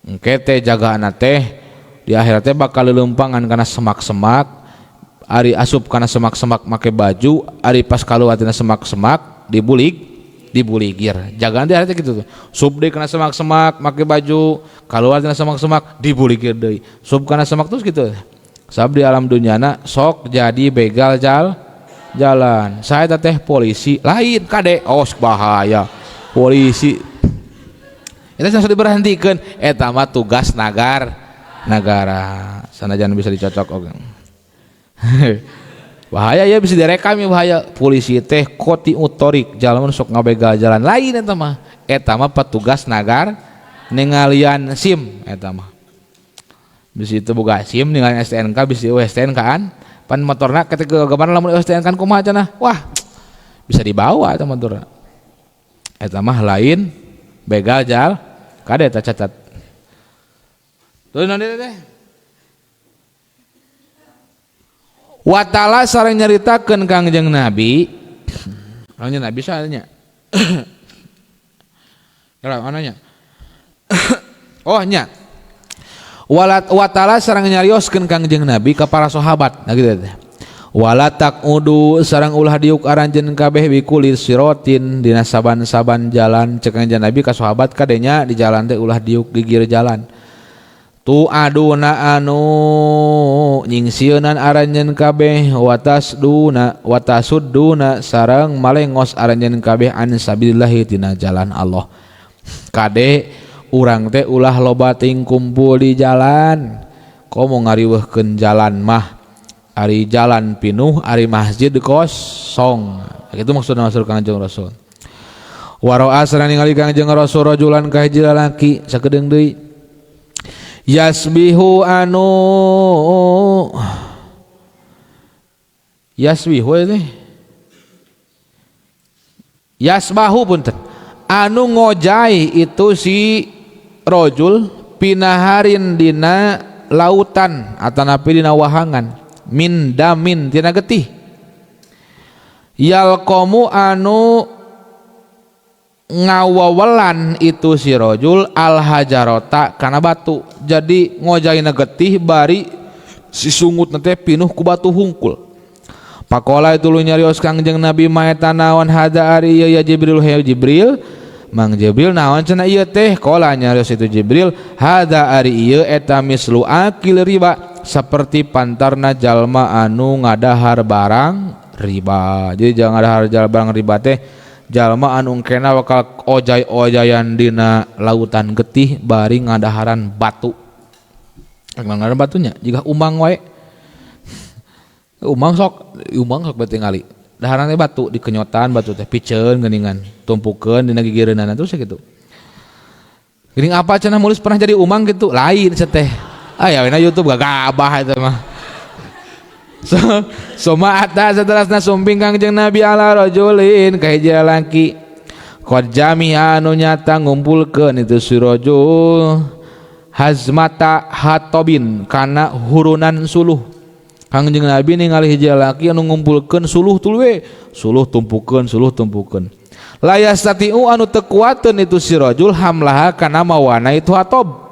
engke teh jagaana teh di akhirat teh bakal leuleumpangan kana semak-semak Ari asup kana semak-semak make baju, ari pas kaluar tina semak-semak dibulig dibuligir. Jagaan teh kitu tuh. Sup deui kana semak-semak make baju, kaluar tina semak-semak dibuligir deui. Sup kana semak terus gitu. Sabab di alam dunyana sok jadi begal jalan. Saya teh polisi lain kade, oh bahaya. Polisi itu langsung diberhentikan. Eta mah tugas nagara. Sanajan bisa dicocok oke. Bahaya ya bisa direkam ya bahaya. Polisi teh koti utorik jalan sok ngabegal jalan lain eta mah. Eta mah petugas nagar ningalian SIM eta mah. Bisa itu boga SIM ningalian STNK bisa STNK kan. Pan motorna ketika gambaran lamun STNK kan kumaha cenah. Wah, bisa dibawa eta motorna. Eta mah lain begal jal kade eta cacat. Tuh nanti teh. Watala sareng nyaritakeun Kangjeng Nabi. Kangjeng Nabi saha nya? Kalau ananya. Oh nya. Watala sareng nyarioskeun Kangjeng Nabi ka para sahabat. Nah kitu teh. Wala taqudu sareng ulah diuk aranjeun kabeh bikuli siratin dina saban-saban jalan cek Kangjeng Nabi ka sahabat kadenya di jalan teh ulah diuk gigir jalan. Tu aduna anu nyingsieunan aranjeun kabeh watasduna watasudduna sareng malengos aranjeun kabeh an sabilillahi tina jalan Allah. Kade urang teh ulah loba ting kumpul di jalan. Komo ngariweuhkeun jalan mah ari jalan pinuh ari masjid kosong. Kitu maksudna maksud Kangjeng Rasul. Waro'a sareng ningali Kangjeng Rasul rajulan ka hiji lalaki sakedeung deui. Yasbihu anu yasbihu teh yasbahu punten anu ngojai itu si rojul pinaharin dina lautan atanapi dina wahangan min damin tina getih yalqamu anu ngawawelan itu si rojul al hajarota kana batu. Jadi ngojaina getih bari si sungut teh pinuh ku batu hungkul. Pakola itu lu nyarios Kangjeng Nabi maeta naon hada ari ieu ya Jibril ya Jibril. Mang Jibril naon cenah ieu teh? Kola nyarios itu Jibril hada ari ieu eta mislu akil riba seperti pantarna jalma anu ngadahar barang riba. Jadi jangan ngadahar barang riba teh jalma anu engkena bakal ojay-ojayan dina lautan getih bari ngadaharan batu. Ngadaharan batunya jika umang wae. Umang sok beuti ngali. Daharan teh batu dikenyotan batu teh piceun geuningan, tumpukeun dina gigireunana terus kitu. Geuning apa cenah mulus pernah jadi umang gitu? Lain cenah teh. Ah ya we YouTube gagabah eta mah. So, soma ata saterasna sumping Kangjeng Nabi ala rajulin ka hiji lalaki qad jami'a anu nyata ngumpulkeun itu si rajul hazmata hatobin kana hurunan suluh. Kangjeng Nabi ningali hiji lalaki anu ngumpulkeun suluh tuluy suluh tumpukeun suluh tumpukeun. La yastatiu anu teu kuateun itu si rajul hamlaha kana mawana itu hatob.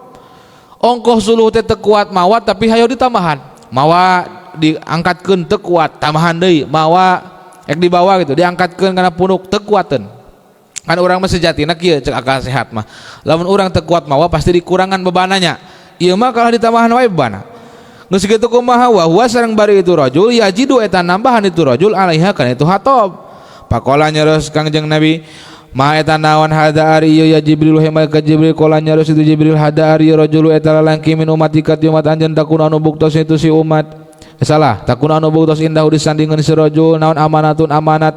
Ongkoh suluh teh teu kuat mawa tapi hayo ditambahan. Mawa diangkatkeun teu kuat tambahan deui mawa ek dibawa gitu diangkatkeun kana punuk teu kuateun. Kan urang mah sejatina kieu cek akal sehat mah lamun urang teu kuat mawa pasti dikurangan bebananya. Ieu mah kalah ditambahan wae bebana. Geus kitu kumaha wa huwa sareng bari itu rajul yajidu eta nambahan itu rajul alaiha kana itu hatob. Pakola nyaros Kangjeng Nabi ma eta naon hada ari ieu ya Jibril he malaikat Jibril kola nyaros itu Jibril hada ari rajul eta lalaki min umatika ti umat anjeun takun anu buktos itu si umat. Salah takun anu buktos indah disandingan si rajul naon amanatun amanat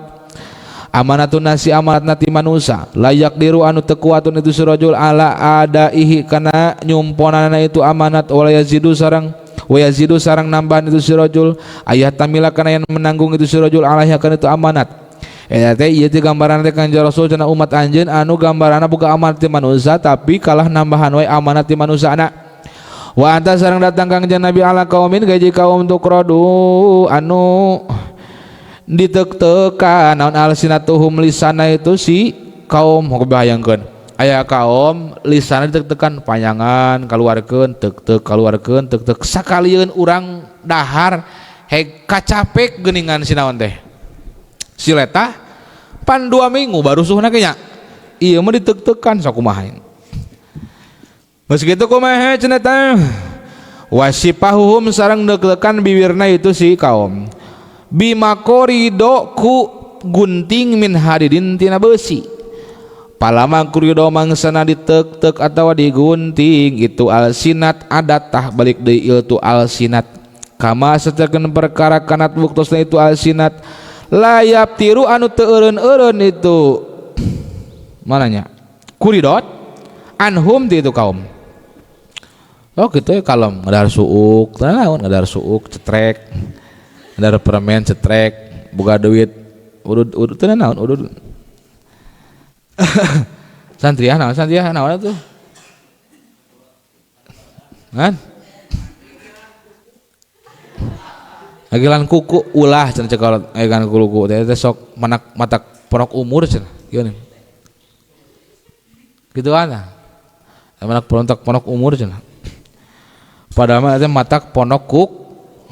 amanatun nasi amanatna ti manusa layak diru anu teu kuatun itu si rajul ala adaihi kana nyumponanana itu amanat wala yazidu sareng wa yazidu sareng nambahan itu si rajul ayah tamila kana yang menanggung itu si rajul alaiha kana itu amanat. Eta teh ieu teh gambaran teh Kangjeng Rasul cenah umat anjeun anu gambaranna boga amanat ti manusa tapi kalah nambahan wae amanat ti manusana. Wa anta sareng datang Kangjeng Nabi ala kaumin gaji kaum tukrodu anu ditek-tekan naon alsinatuhum lisana itu si kaum bayangkeun aya kaum lisana ditek-tekan panyangan kaluarkeun tek-tek kaluarkeun tek-tek sakalieun urang dahar Heg kacapek geuningan si naon teh si letah pan 2 minggu baru suhna ge nya ieu mah ditek-tekan sakumaha geus kitu kumaha cenah teh wasipahuhum sareng deuk-deukan bibirna itu si kaum bimakorido ku gunting min hadidin tina besi palama kurido mangsana ditek-tek atawa digunting itu alsinat adat tah balik deui itu alsinat kama sacakeun perkara kanat buktosna itu alsinat layap tiru anu teu eureun-eureun itu mananya kuridot anhum ti itu kaum. Oh gitu ya kalem ngadar suuk naon ngadar suuk cetrek ngadar permen cetrek boga duit udud udud teu naon udud santriah naon tuh kan agilan kuku ulah cenah cekolot agilan kuku teh sok manak matak ponok umur cenah gimana gitu kan manak ponok ponok umur cenah padahal mah teh matak ponok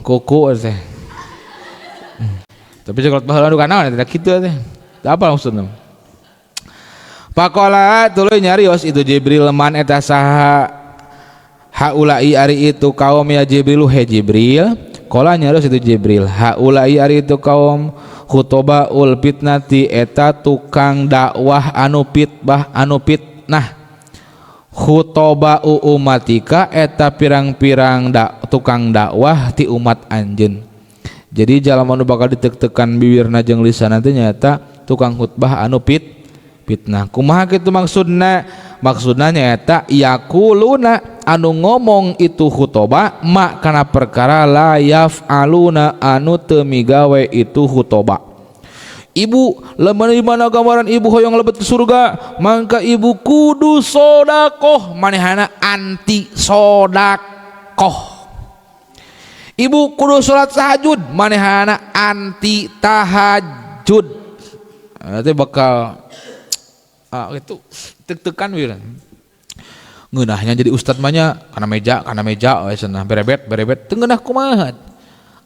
kuku teh tapi cekolot baheula nu kana teh kitu teh apa maksudna. Pakola tuluy nyarios itu Jibril man eta saha haulai ari itu kaum ya Jibrilu he Jibril kola nyarios itu Jibril haulai ari itu kaum khutobaul fitnati eta tukang dakwah anu fitbah anu fitnah khutobau umatika eta pirang-pirang tukang dakwah ti umat anjeun. Jadi jalma nu bakal ditek-tekan bibirna jeung lisanna teh nyaeta tukang khutbah anu fitnah. Kumaha kitu maksudna? Maksudna nyaeta yaquluna anu ngomong itu khutoba ma kana perkara la yaf'aluna anu teu migawe itu khutoba. Ibu lamun di mana gambaran ibu hoyong lebet ke surga mangka ibu kudu sodakoh manehana anti sodakoh. Ibu kudu salat tahajud manehana anti tahajud. Nanti bakal itu tek-tekan wir. Ngeunahnya jadi ustad mah nya kana meja we cenah berebet teu ngeunah kumaha.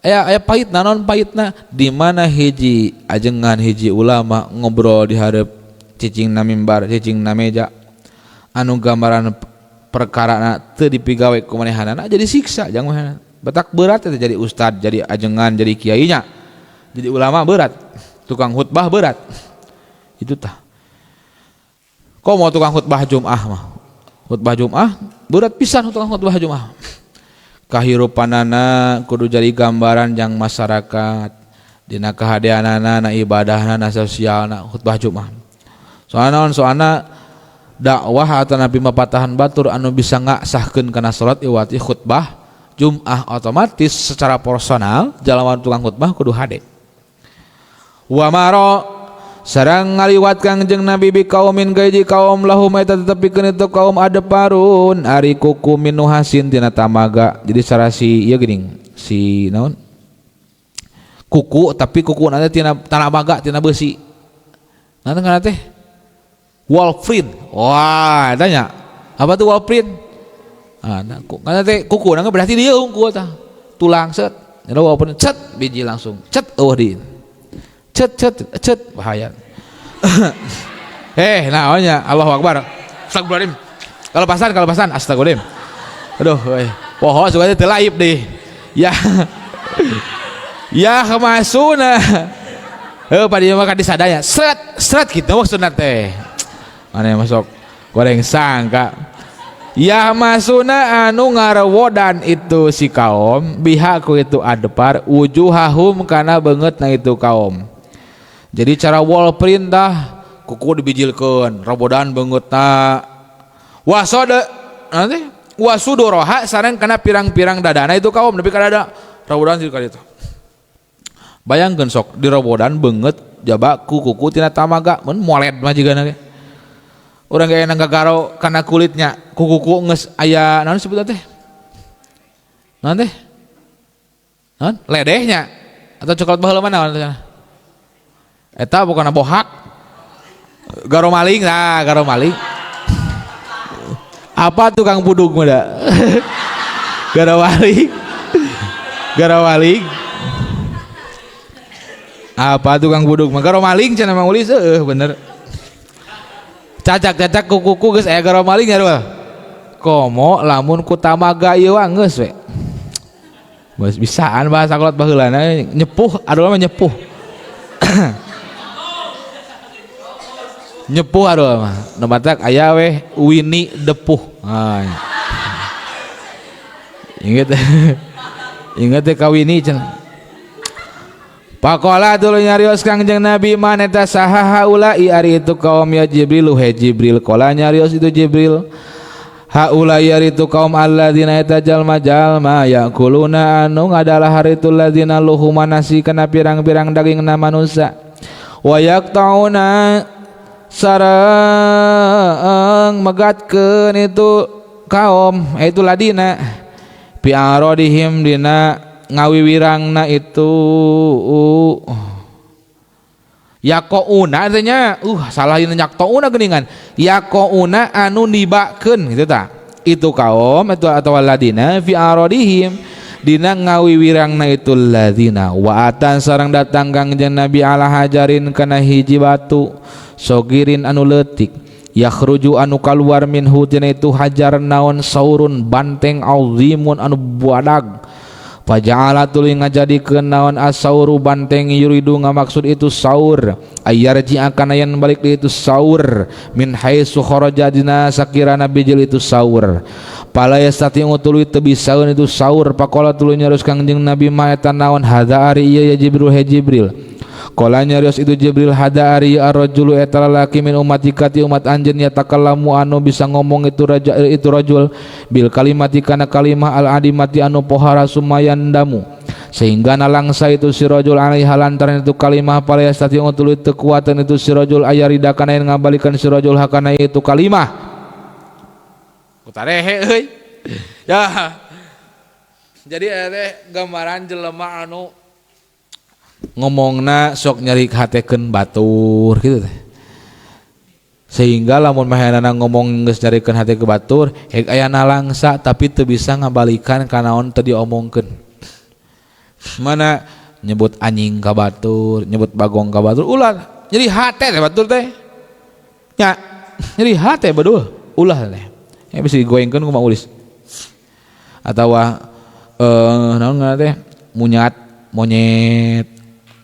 Aya pahitna naon pahitna di mana hiji ajengan hiji ulama ngobrol di hareup cicingna mimbar cicingna meja anu gambaran perkarana teu dipigawe ku manehanana jadi siksa jang manehana. Batak berat teh jadi ustad jadi ajengan jadi kiainya jadi ulama berat tukang khutbah berat itu tah. Kok mau tukang khutbah Jum'ah mah? Khutbah Jum'ah berat pisan tukang khutbah Jum'ah. Kahirupanana kudu jadi gambaran jang masyarakat dina kahadeanana na ibadahna na sosialna khutbah Jum'ah. Soalna naon? Soalna dakwah atau nabi mapatahan batur anu bisa ngaksahkeun kana salat iwati khutbah Jum'ah otomatis secara personal jalma tukang khutbah kudu hade. Wa maro sareng ngaliwat Kangjeng Nabi bi kaumin gaji kaum lahum eta tetepikeun itu kaum adeparun ari kuku minuhasin tina tamaga. Jadi sarasi ieu geuning si naon kuku tapi kuku na teh tina tamaga tina besi. Naon ngaranna teh? Wallprint. Wah, tanya. Apa tuh wallprint? Ah, nah, ngaranna teh kuku na berarti dieu unggul tah. Tulang set. Jadi wallprint cet biji langsung. Cet eueuh di. Cet cet cet bahaya. Naonnya Allahu Akbar. Astagfirullahaladzim. Kalau pasan astagfirullahaladzim. Aduh, poho suka teu laib deh. Ya. Ya kemasuna. Heuh pada ieu mah ka disadaya. Sret sret kitu maksudna teh. Mana masuk goreng sangka. Ya masuna anu ngarewodan itu si kaum bihaku itu adepar wujuhahum kana beungeutna itu kaum. Jadi cara wall print dah kuku dibijilkeun robodan beungeutna wasode nanti wasudoroha sareng kana pirang-pirang dadana itu kaum nepi ka dada robodan ka ditu. Bayangkeun sok dirobodan beungeut jaba ku kuku tina tamaga mun moled mah jigana ge. Urang ge enak gagaro kana kulitnya ku kuku geus aya naon sebutna teh? Naon teh? Naon? Ledehnya atau coklat baheula mah naon teh? Eta bukan bohak. Garo maling, nah garo maling. Apa tukang puduk mah da? Garo maling. Garo maling. Apa tukang buduk mah garo maling cenah Mang Ulis heueuh bener. Cacak-cacak ku kuku geus aya garo maling ya dua. Komo lamun ku tamaga ieu wah geus we. Bas bisaan bahasa kolot baheulana nyepuh aduh mah nyepuh. Nyepuh aduh mah. Nu matak aya weh Winnie Depuh. Ah. Ingat. Ingat teh ka Winnie cenah. Pakola tuluy nyarios Kangjeng Nabi man eta saha haula'i ari itu kaum ya Jibril he Jibril kola nyarios itu Jibril haula'i ari itu kaum alladzina eta jalma-jalma yakuluna anu ngadalahar itu alladzina luhuma nasi kana pirang-pirang dagingna manusia wa yaqtauna sareng megatkeun itu kaum itu ladina bi aradihim dina ngawiwirangna itu yaqauna artinya salah ini yaqauna geuningan yaqauna anu nibakeun gitu ta itu kaum itu atau ladina fi aradihim dina ngawiwirangna itu ladina wa atan sareng datang Kangjeng Nabi ala hajarin kana hiji batu sogirin anu leutik yakhruju anu kaluar minhu tina itu hajar naon saurun banteng azimun anu buadag faja'ala tuluy ngajadikeun naon asauru banteng yuridu ngamaksud itu saur ayarji akan yen balik di itu saur min haitsu kharaja dina sakirana bijil itu saur pala yastati tuluy teu bisaeun itu saur pakola tuluy nyarios Kangjeng Nabi ma eta naon hadza ari ieu ya Jibril he Jibril qala nyarios itu Jibril hadza ari ar-rajulu eta lalaki min umatika ti umat anjeun yatakallamu anu bisa ngomong itu raja itu rajul bil kalimati kana kalimah al adimati anu pohara sumayan damu sehingga nalangsa itu si rajul alaiha lantaran itu kalimah pala yastati tuluy teu kuatan itu si rajul ayarida kana yen ngabalikan si rajul hakana itu kalimah kutarehe euy ya jadi teh gambaran jelema anu ngomongna sok nyeri hatekeun batur gitu teh sehingga lamun mahenana ngomong geus nyarikeun hate ke batur hek aya nalangsa tapi teu bisa ngabalikan ka naon teu diomongkeun mana nyebut anjing ka batur nyebut bagong ka batur ulah nyeri hate teh batur teh nya nyeri hate bedul ulah teh ya bisa digoengkeun ku Mang Ulis atawa naon ngaran teh munyat monyet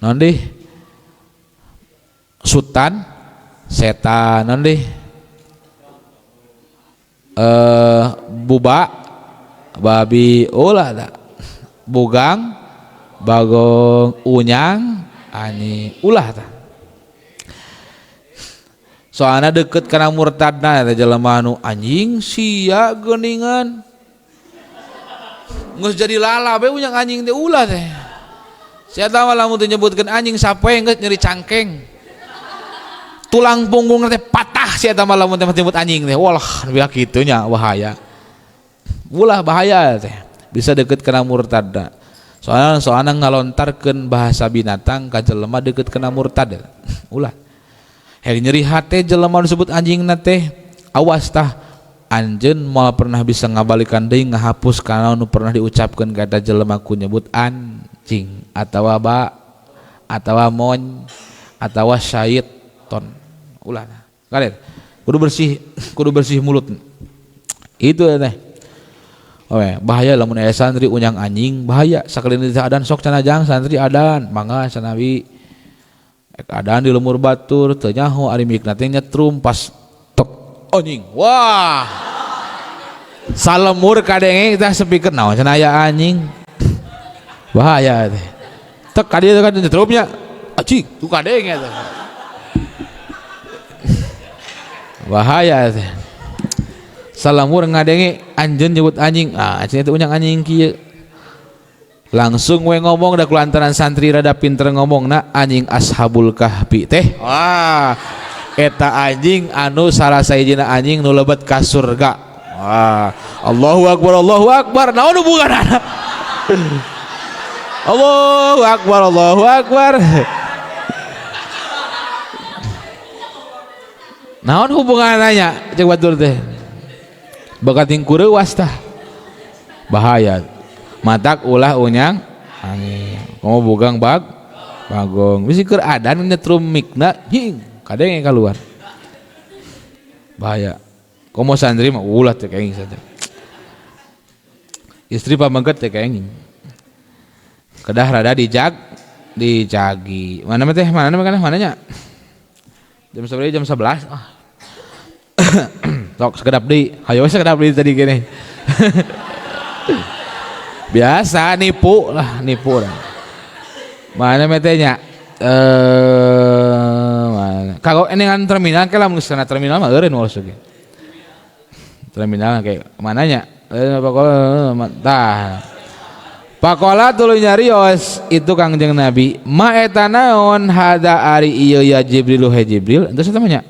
naon deh sultan setan naon deh buba babi ulah da bugang bagong unyang anjing ulah tah soalna deket kana murtadna eta jelema anu anjing sia geuningan geus jadi lala we unyang anjing teh ulah teh. Sia tahu lamun teu nyebutkeun anjing sapoe geus nyeri cangkeng. Tulang punggung teh patah sia tahu lamun teh nyebut anjing teh. Walah, bilah kitu nya bahaya. Ulah bahaya teh. Bisa deket kana murtadna. Soalna soalna ngalontarkeun bahasa binatang ka jelema deket kana murtad. Ulah. Hek nyeri hate jelema disebut anjingna teh, awas tah anjeun moal pernah bisa ngabalikan deui ngahapus kana nu pernah diucapkeun ka eta jelema ku nyebut anjing atawa ba atawa mon atawa syaiton ulah kalian kudu bersih mulut itu teh. Oke, bahaya lamun aya santri unyang anjing bahaya sakalina adan sok cenah jang santri adan mangga sanawi adan di lemur batur teu nyaho ari mikna teh nyetrum pas tek anjing wah salemur kadenge teh sepikeun naon cenah aya anjing bahaya teh tek ka dieu kan nyetrumnya anjing tu kadenge teh bahaya teh salamur ngadenge anjeun nyebut anjing ah cenah teh unyang anjing kieu langsung we ngomong da kulantaran santri rada pinter ngomongna anjing ashabul kahfi teh wah eta anjing anu salah sahijina anjing nu lebet ka surga wah Allahu akbar Allahu akbar naon hubunganna Allahu akbar Allahu akbar naon hubunganna cek batur teh bakating kureuwas tah bahaya matak ulah unyang anjing komo bugang bag Bagong. Bisi keur adan nyetrum mikna hing kadenge keluar. Bahaya. Komo santri mah ulah teh kenging santri. Istri pamengket teh kenging. Kedah rada dijagi. Mana teh? Mana mana mananya? Jam 11 jam 11. Ah. Sok sekedap deui. Hayo sekedap deui tadi gini. Biasa nipu lah, nipu lah. Mana metenya? Mana? Kalau ini kan terminal ke lamun sana terminal mah eureun wae ge. Terminal kayak mananya? Pokoknya tah. Pakola tuluy nyarios itu Kangjeng Nabi, ma eta naon hada ari ieu ya Jibril he Jibril, entos eta mah nya.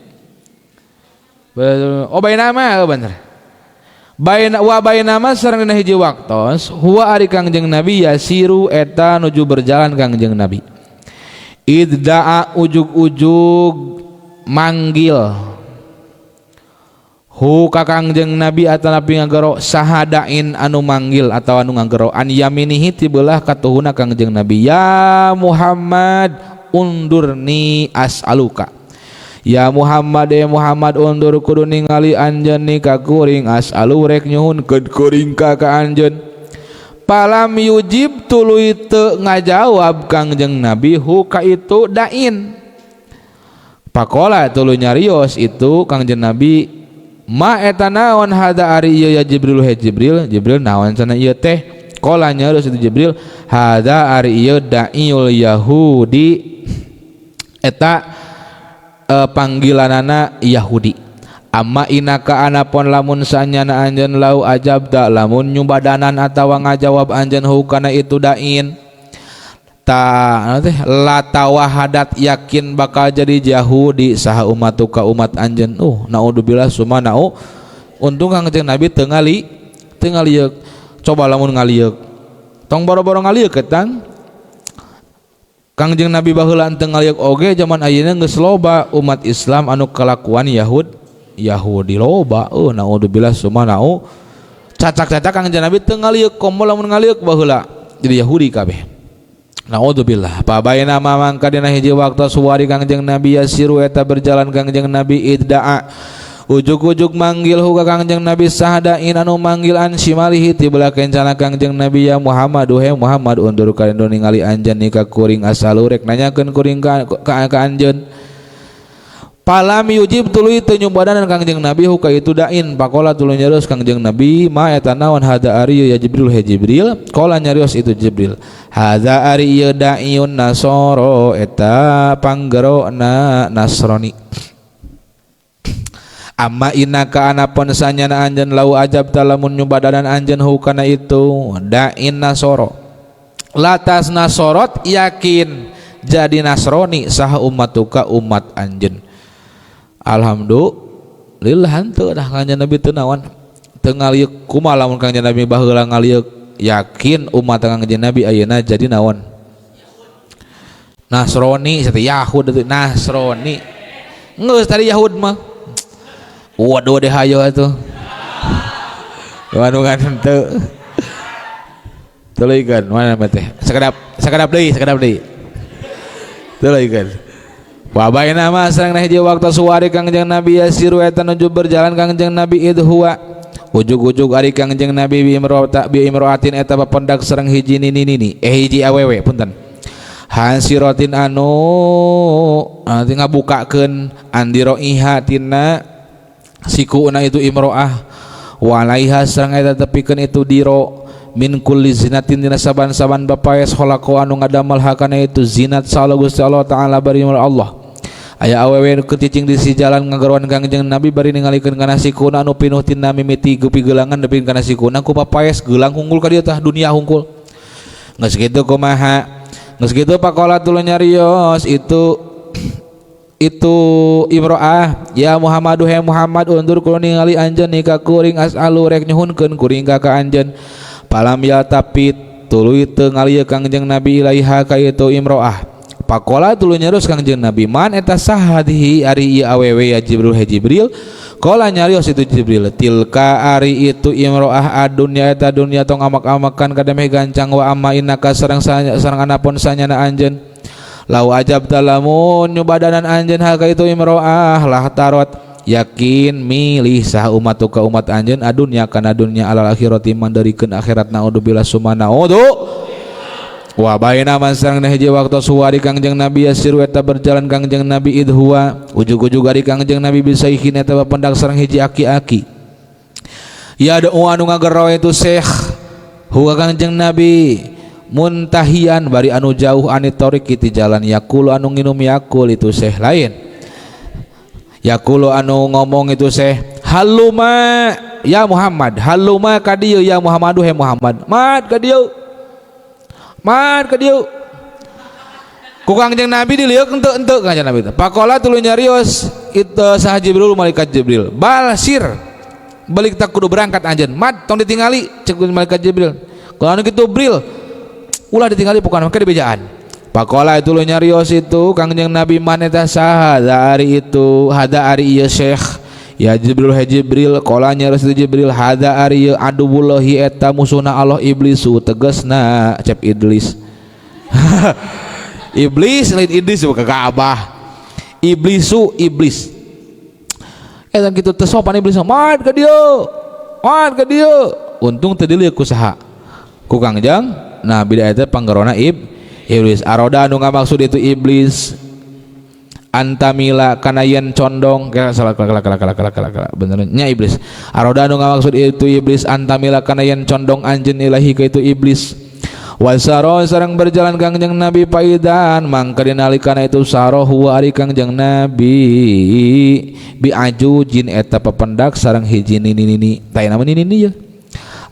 Oh bainama oh bener. Baina wa bainama sareng dina hiji waktos huwa ari Kangjeng Nabi yasiru eta nuju berjalan Kangjeng Nabi. Idda'a ujug-ujug manggil hu ka Kangjeng Nabi atanapi ngagero sahadain anu manggil atau anu ngagero an yaminihi ti beulah katuhuna Kangjeng Nabi, ya Muhammad undurni as'aluka. Ya Muhammad ya Muhammad undur kudu ningali anjeun ni ka kuring as'alu rek nyuhunkeun kuring ka anjeun. Palam yujib tuluy teu ngajawab Kangjeng Nabi hu ka itu dain. Pakola tuluy nyarios itu Kangjeng Nabi, ma eta naon hada ari ieu ya Jibril he Jibril, Jibril naon cenah ieu teh? Qala nyarios itu Jibril, hada ari ieu da'il Yahudi eta panggilanana Yahudi. Amma inaka anapun lamun sanyana anjeun lau ajabda lamun nyubadanan atawa ngajawab anjeun hu kana itu dain ta teh la tawahadat yakin bakal jadi Yahudi saha ummatuka umat anjeun. Naudzubillah summa nau. Untung Kangjeng Nabi teu ngalieuk. Coba lamun ngalieuk tong boro-boro ngalieuk ketang Kangjeng Nabi baheula teu ngalieuk oge zaman ayeuna geus loba umat Islam anu kalakuan Yahudi loba. Naudzubillah summa nau. Cacak-cacak Kangjeng Nabi teu ngalieuk komo lamun ngalieuk baheula jadi Yahudi kabeh. Naudzubillah. Pabaina mangka dina hiji waktu suwari Kangjeng Nabi yasiru eta berjalan Kangjeng Nabi idda'a ujug-ujug manggil hu ka Kangjeng Nabi sahadain anu manggil an shimalihi ti belah kencana Kangjeng Nabi, ya Muhammad he Muhammad undur ka ningali anjeun ni ka kuring asalu rek nanyakeun kuring ka anjeun. Palam yujib tuluy teu nyubadanan Kangjeng Nabi hu ka itu dain. Pakola tuluy nyarios Kangjeng Nabi, ma eta naon hada ari ya Jibril he Jibril? Qala nyarios itu Jibril, hada ari ieu daiun nasoro eta panggerona Nasrani. Amma inaka anapun sanyana anjeun lau ajabta lamun nyubadanan anjeun hu kana itu dain nasoro latas nasorot yakin jadi Nasrani saha ummatuka umat anjeun. Alhamdulillah henteu dah Kangjeng Nabi teu naon teu ngalieuk. Kumaha lamun Kangjeng Nabi baheula ngalieuk yakin umat Kangjeng Nabi ayeuna jadi naon Nasrani satu Yahud itu Nasrani geus tadi Yahud mah. Waduh deh hayo atuh. Bandungan henteu. Tuluikeun mana teh? Sakedap deui. Tuluikeun. Wa baina ma sareng hiji waktu suwari Kangjeng Nabi yasiru eta nuju berjalan Kangjeng Nabi id huwa ujug-ujug ari Kangjeng Nabi bi imro'atin eta papendak sareng hiji nini hiji awewe punten hansiratin anu nanti ngabukakeun andiroiha tina sikuna itu imro'ah walaiha sareng eta tepikeun itu diro min kulli zinatin dina saban-saban bapaes khalaqo anu ngadamel hakana itu zinat sallallahu Gusti Allah taala bari Allah. Aya awewe nu keticing di si jalan ngageroan Kangjeng Nabi bari ningalikeun kana sikuna anu pinuh tina mimiti gupi gelangan nepi kana sikuna ku papaes gelang hungkul ka dieu tah dunia hungkul. Geus kitu kumaha? Geus kitu pakola tuluy nyarios itu imro'ah, ya Muhammadu he Muhammad undur kudu ningali anjeun ni ka kuring as'alu rek nyuhunkeun kuring ka anjeun. Palam ya tapi tuluy teu ngalieu Kangjeng Nabi ilaiha ka itu imro'ah. Pakola tuluy nyarios Kangjeng Nabi, man eta sahadihi ari ieu awewe ya Jibril he Jibril? Qala nyarios itu Jibril, tilka ari itu imro'ah adunya eta dunya tong amak-amakan kadameh gancang wa amma innaka sareng sareng anapun sanyana anjeun. Lau ajab talamun nyubadanan anjeun haka itu imro'ah lah tarot yakin milih sah umat ka umat anjeun adunya kana dunya alal akhirati mandarikeun akhirat naudzubillah summa naudzu. Wa baina masang hiji waktu suwari Kangjeng Nabi yasiru eta berjalan Kangjeng Nabi idhuwa ujug-ujug ari Kangjeng Nabi bisaihin eta bapendak sareng hiji aki-aki ya doa anu ngagero itu syekh huwa Kangjeng Nabi muntahian bari anu jauh anit thoriqi ti jalan yaqulu anu nginum yakul itu syekh lain yaqulu anu ngomong itu syekh haluma ya Muhammad haluma ka dieu ya Muhammadu he Muhammad mat ka dieu mat ka dieu ku Kangjeng Nabi dilieuk henteu Kangjeng Nabi teh pakola tuluy nyarios itu saha Jibril malaikat Jibril bal sir balik tak kudu berangkat anjeun mat tong ditingali cek malaikat Jibril kalau anu kitu Bril ulah ditingali pokona make dibejaan pakola itu lu nyarios itu Kangjeng Nabi man eta saha ari itu hada ari ieu syekh ya Jibril he Jibril qala nyarios itu Jibril hada ari ieu aduwullahi eta musuhna Allah iblisu tegasna cep iblis iblis lain iblis bukan Ka'bah iblisu iblis eta kitu teu sopan iblis mat ka dieu mat ka dieu untung teu dilieuk ku saha ku Kangjeng Nabi da eta panggerona iblis aroda anu ngamaksud itu iblis antamila kana yen condong salah kala kala kala kala kala kala bener nya iblis aroda anu ngamaksud itu iblis antamila kana yen condong anjeun ilahi ka itu iblis wasaro sareng berjalan Kangjeng Nabi paidan mangka dinalikana itu saro huwa ari Kangjeng Nabi bi ajujin eta pependak sareng hiji nini-nini tah nama nini-nini ya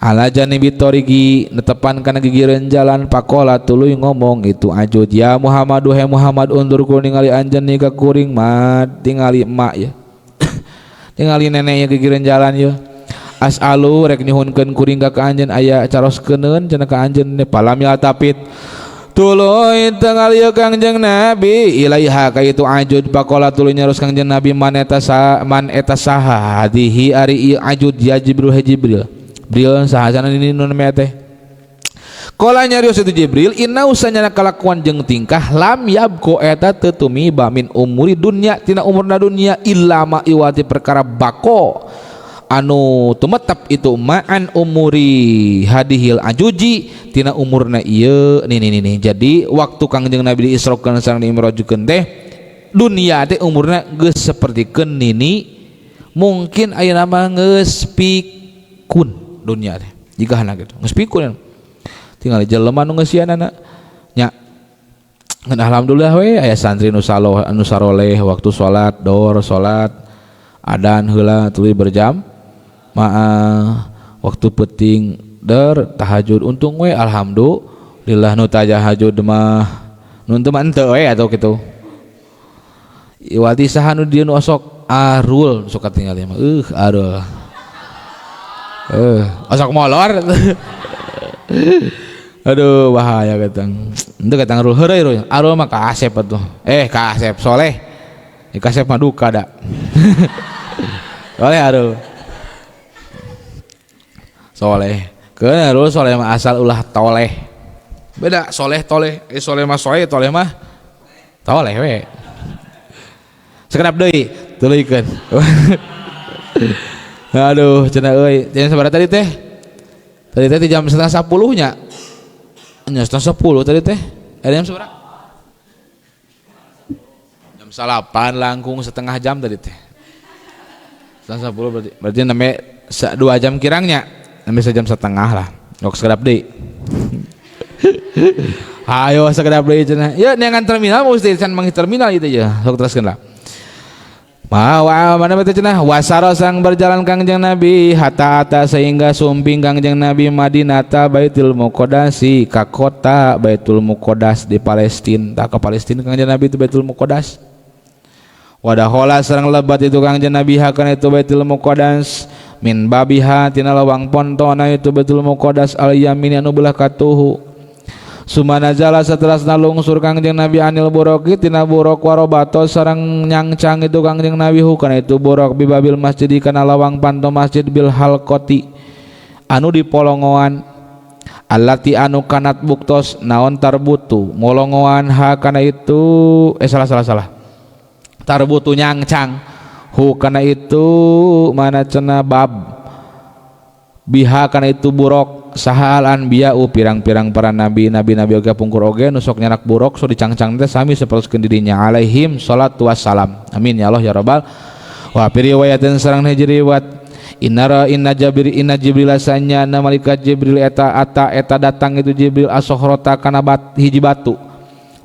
ala janibi thoriqi netepan kana gigireun jalan pakola tuluy ngomong itu ajuj ya Muhammadu he Muhammad undur ku ningali anjeun ni ka kuring mah tingali emak ya tingali nenek ya gigireun jalan ya as'alu rek nyuhunkeun kuring ka anjeun aya caroskeun cenah ka anjeun palam ya tapit tuluy tingali Kangjeng Nabi ilaiha ka itu ajud pakola tuluy nyarus Kangjeng Nabi man eta man eta saha hadihi ari ieu ajud ya Jibril he Jibril Jibril sahasana ini nu namanya teh qala nyarios itu Jibril inna usanyana kalakuan jeung tingkah lam yabko eta teu tumiba min umuri dunya tina umurna dunya illa ma iwati perkara bako anu tumetep itu ma'an umuri hadihil ajuji tina umurna ieu nini nini. Jadi waktu Kangjeng Nabi diisrokeun sareng diimrojukeun teh dunia teh umurna geus sapertikeun nini mungkin ayeuna mah geus pikun dunia teh jigahna gitu geus pikun tinggal jelema nu ngeusianana nya. Ngan alhamdulillah we aya santri nu saloh nu saroleh waktu salat dor salat adan heula tuluy berjam maah waktu penting der tahajud untung we alhamdulillah nu tahajud mah nu teu mah henteu we atuh kitu iwati saha nu dieu nu osok arul sok katingali mah arul osok molor aduh bahaya katang henteu katang arul heureuy rul arul mah ka Asep atuh ka Asep soleh ka Asep mah duka da soleh arul soleh keun arul soleh mah asal ulah toleh beda soleh toleh soleh mah soe toleh mah toleh we sekedap deui tuluykeun aduh cenah euy jam sabaraha tadi teh tadi teh jam 9:30 nya nya 9:30 tadi teh ada jam sabaraha jam 9 langkung setengah jam tadi teh 9:30 berarti namanya 2 jam kirangnya namanya sejam setengah lah ok sekedap deui ayo sekedap deui cenah ya neangan terminal mesti can manggih terminal itu ya sok teruskeun lah Ma mana bete cenah wasaro sang berjalan Kangjeng Nabi hatta ata sehingga sumping Kangjeng Nabi Madinata Baitul Muqaddasi ka kota Baitul Muqaddas di Palestina tak ke Palestina Kangjeng Nabi itu Baitul Muqaddas wadahola sareng lebat itu Kangjeng Nabi hakana itu Baitul Muqaddas min babiha tina lawang pontona itu Baitul Muqaddas al yamin anu belah katuhu Sumanazala setelah lungsur Kangjeng Nabi anil buroki tina burok warobato sareng nyangcang itu Kangjeng Nabi hukana itu burok bibabil masjid kana lawang panto masjid bil halqoti anu di polongoan Allati anu kanat buktos naon tarbutu molongoan ha kana itu salah salah salah tarbutu nyangcang hu kana itu mana cenah bab biha kana itu buruk saha al anbiya pirang-pirang para nabi nabi-nabi oge pungkur oge nu sok nyanak buruk so dicangcang teh sami sapertoskeun didinya alaihim salatu wassalam. Amin ya Allah ya rabbal. Wa fi riwayatin sareng hiji riwayat Inara inna Jabir inna Jibril sanya na malaikat Jibril eta ata eta datang itu Jibril asokhrota kana bat, hiji batu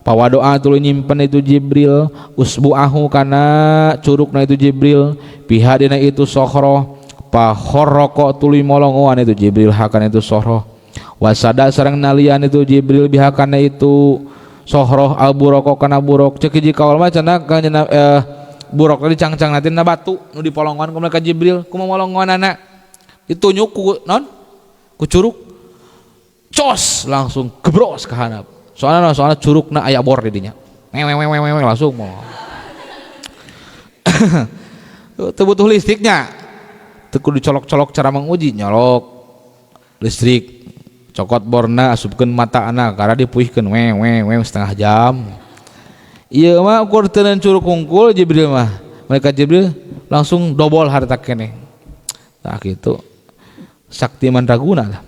pawadoa tuluy nyimpen itu Jibril usbuahu kana curukna itu Jibril piha dina itu sokhroh pahorroko tuluy molongoan itu Jibril hakana itu sokhroh wasada sareng nalian itu Jibril biha kana itu sokhroh al buroko kana buruk cek hiji kaul mah cenah kana buruk tadi cangcang nanti na batu nu dipolongoan ku malaikat Jibril kumaha molongoanana ditunjuk ku non ku curuk cos langsung gebros ka handap soalna soalna curukna aya bor di dinya wewe langsung mau teu butuh listriknya teu kudu dicolok-colok cara menguji nyolok listrik cokot borna asupkeun mata anak karena dipuihkeun we we we setengah jam. Ieu mah ukur teu curug kungkul Jibril mah malaikat Jibril langsung dobol harta keneh tah kitu sakti mandraguna lah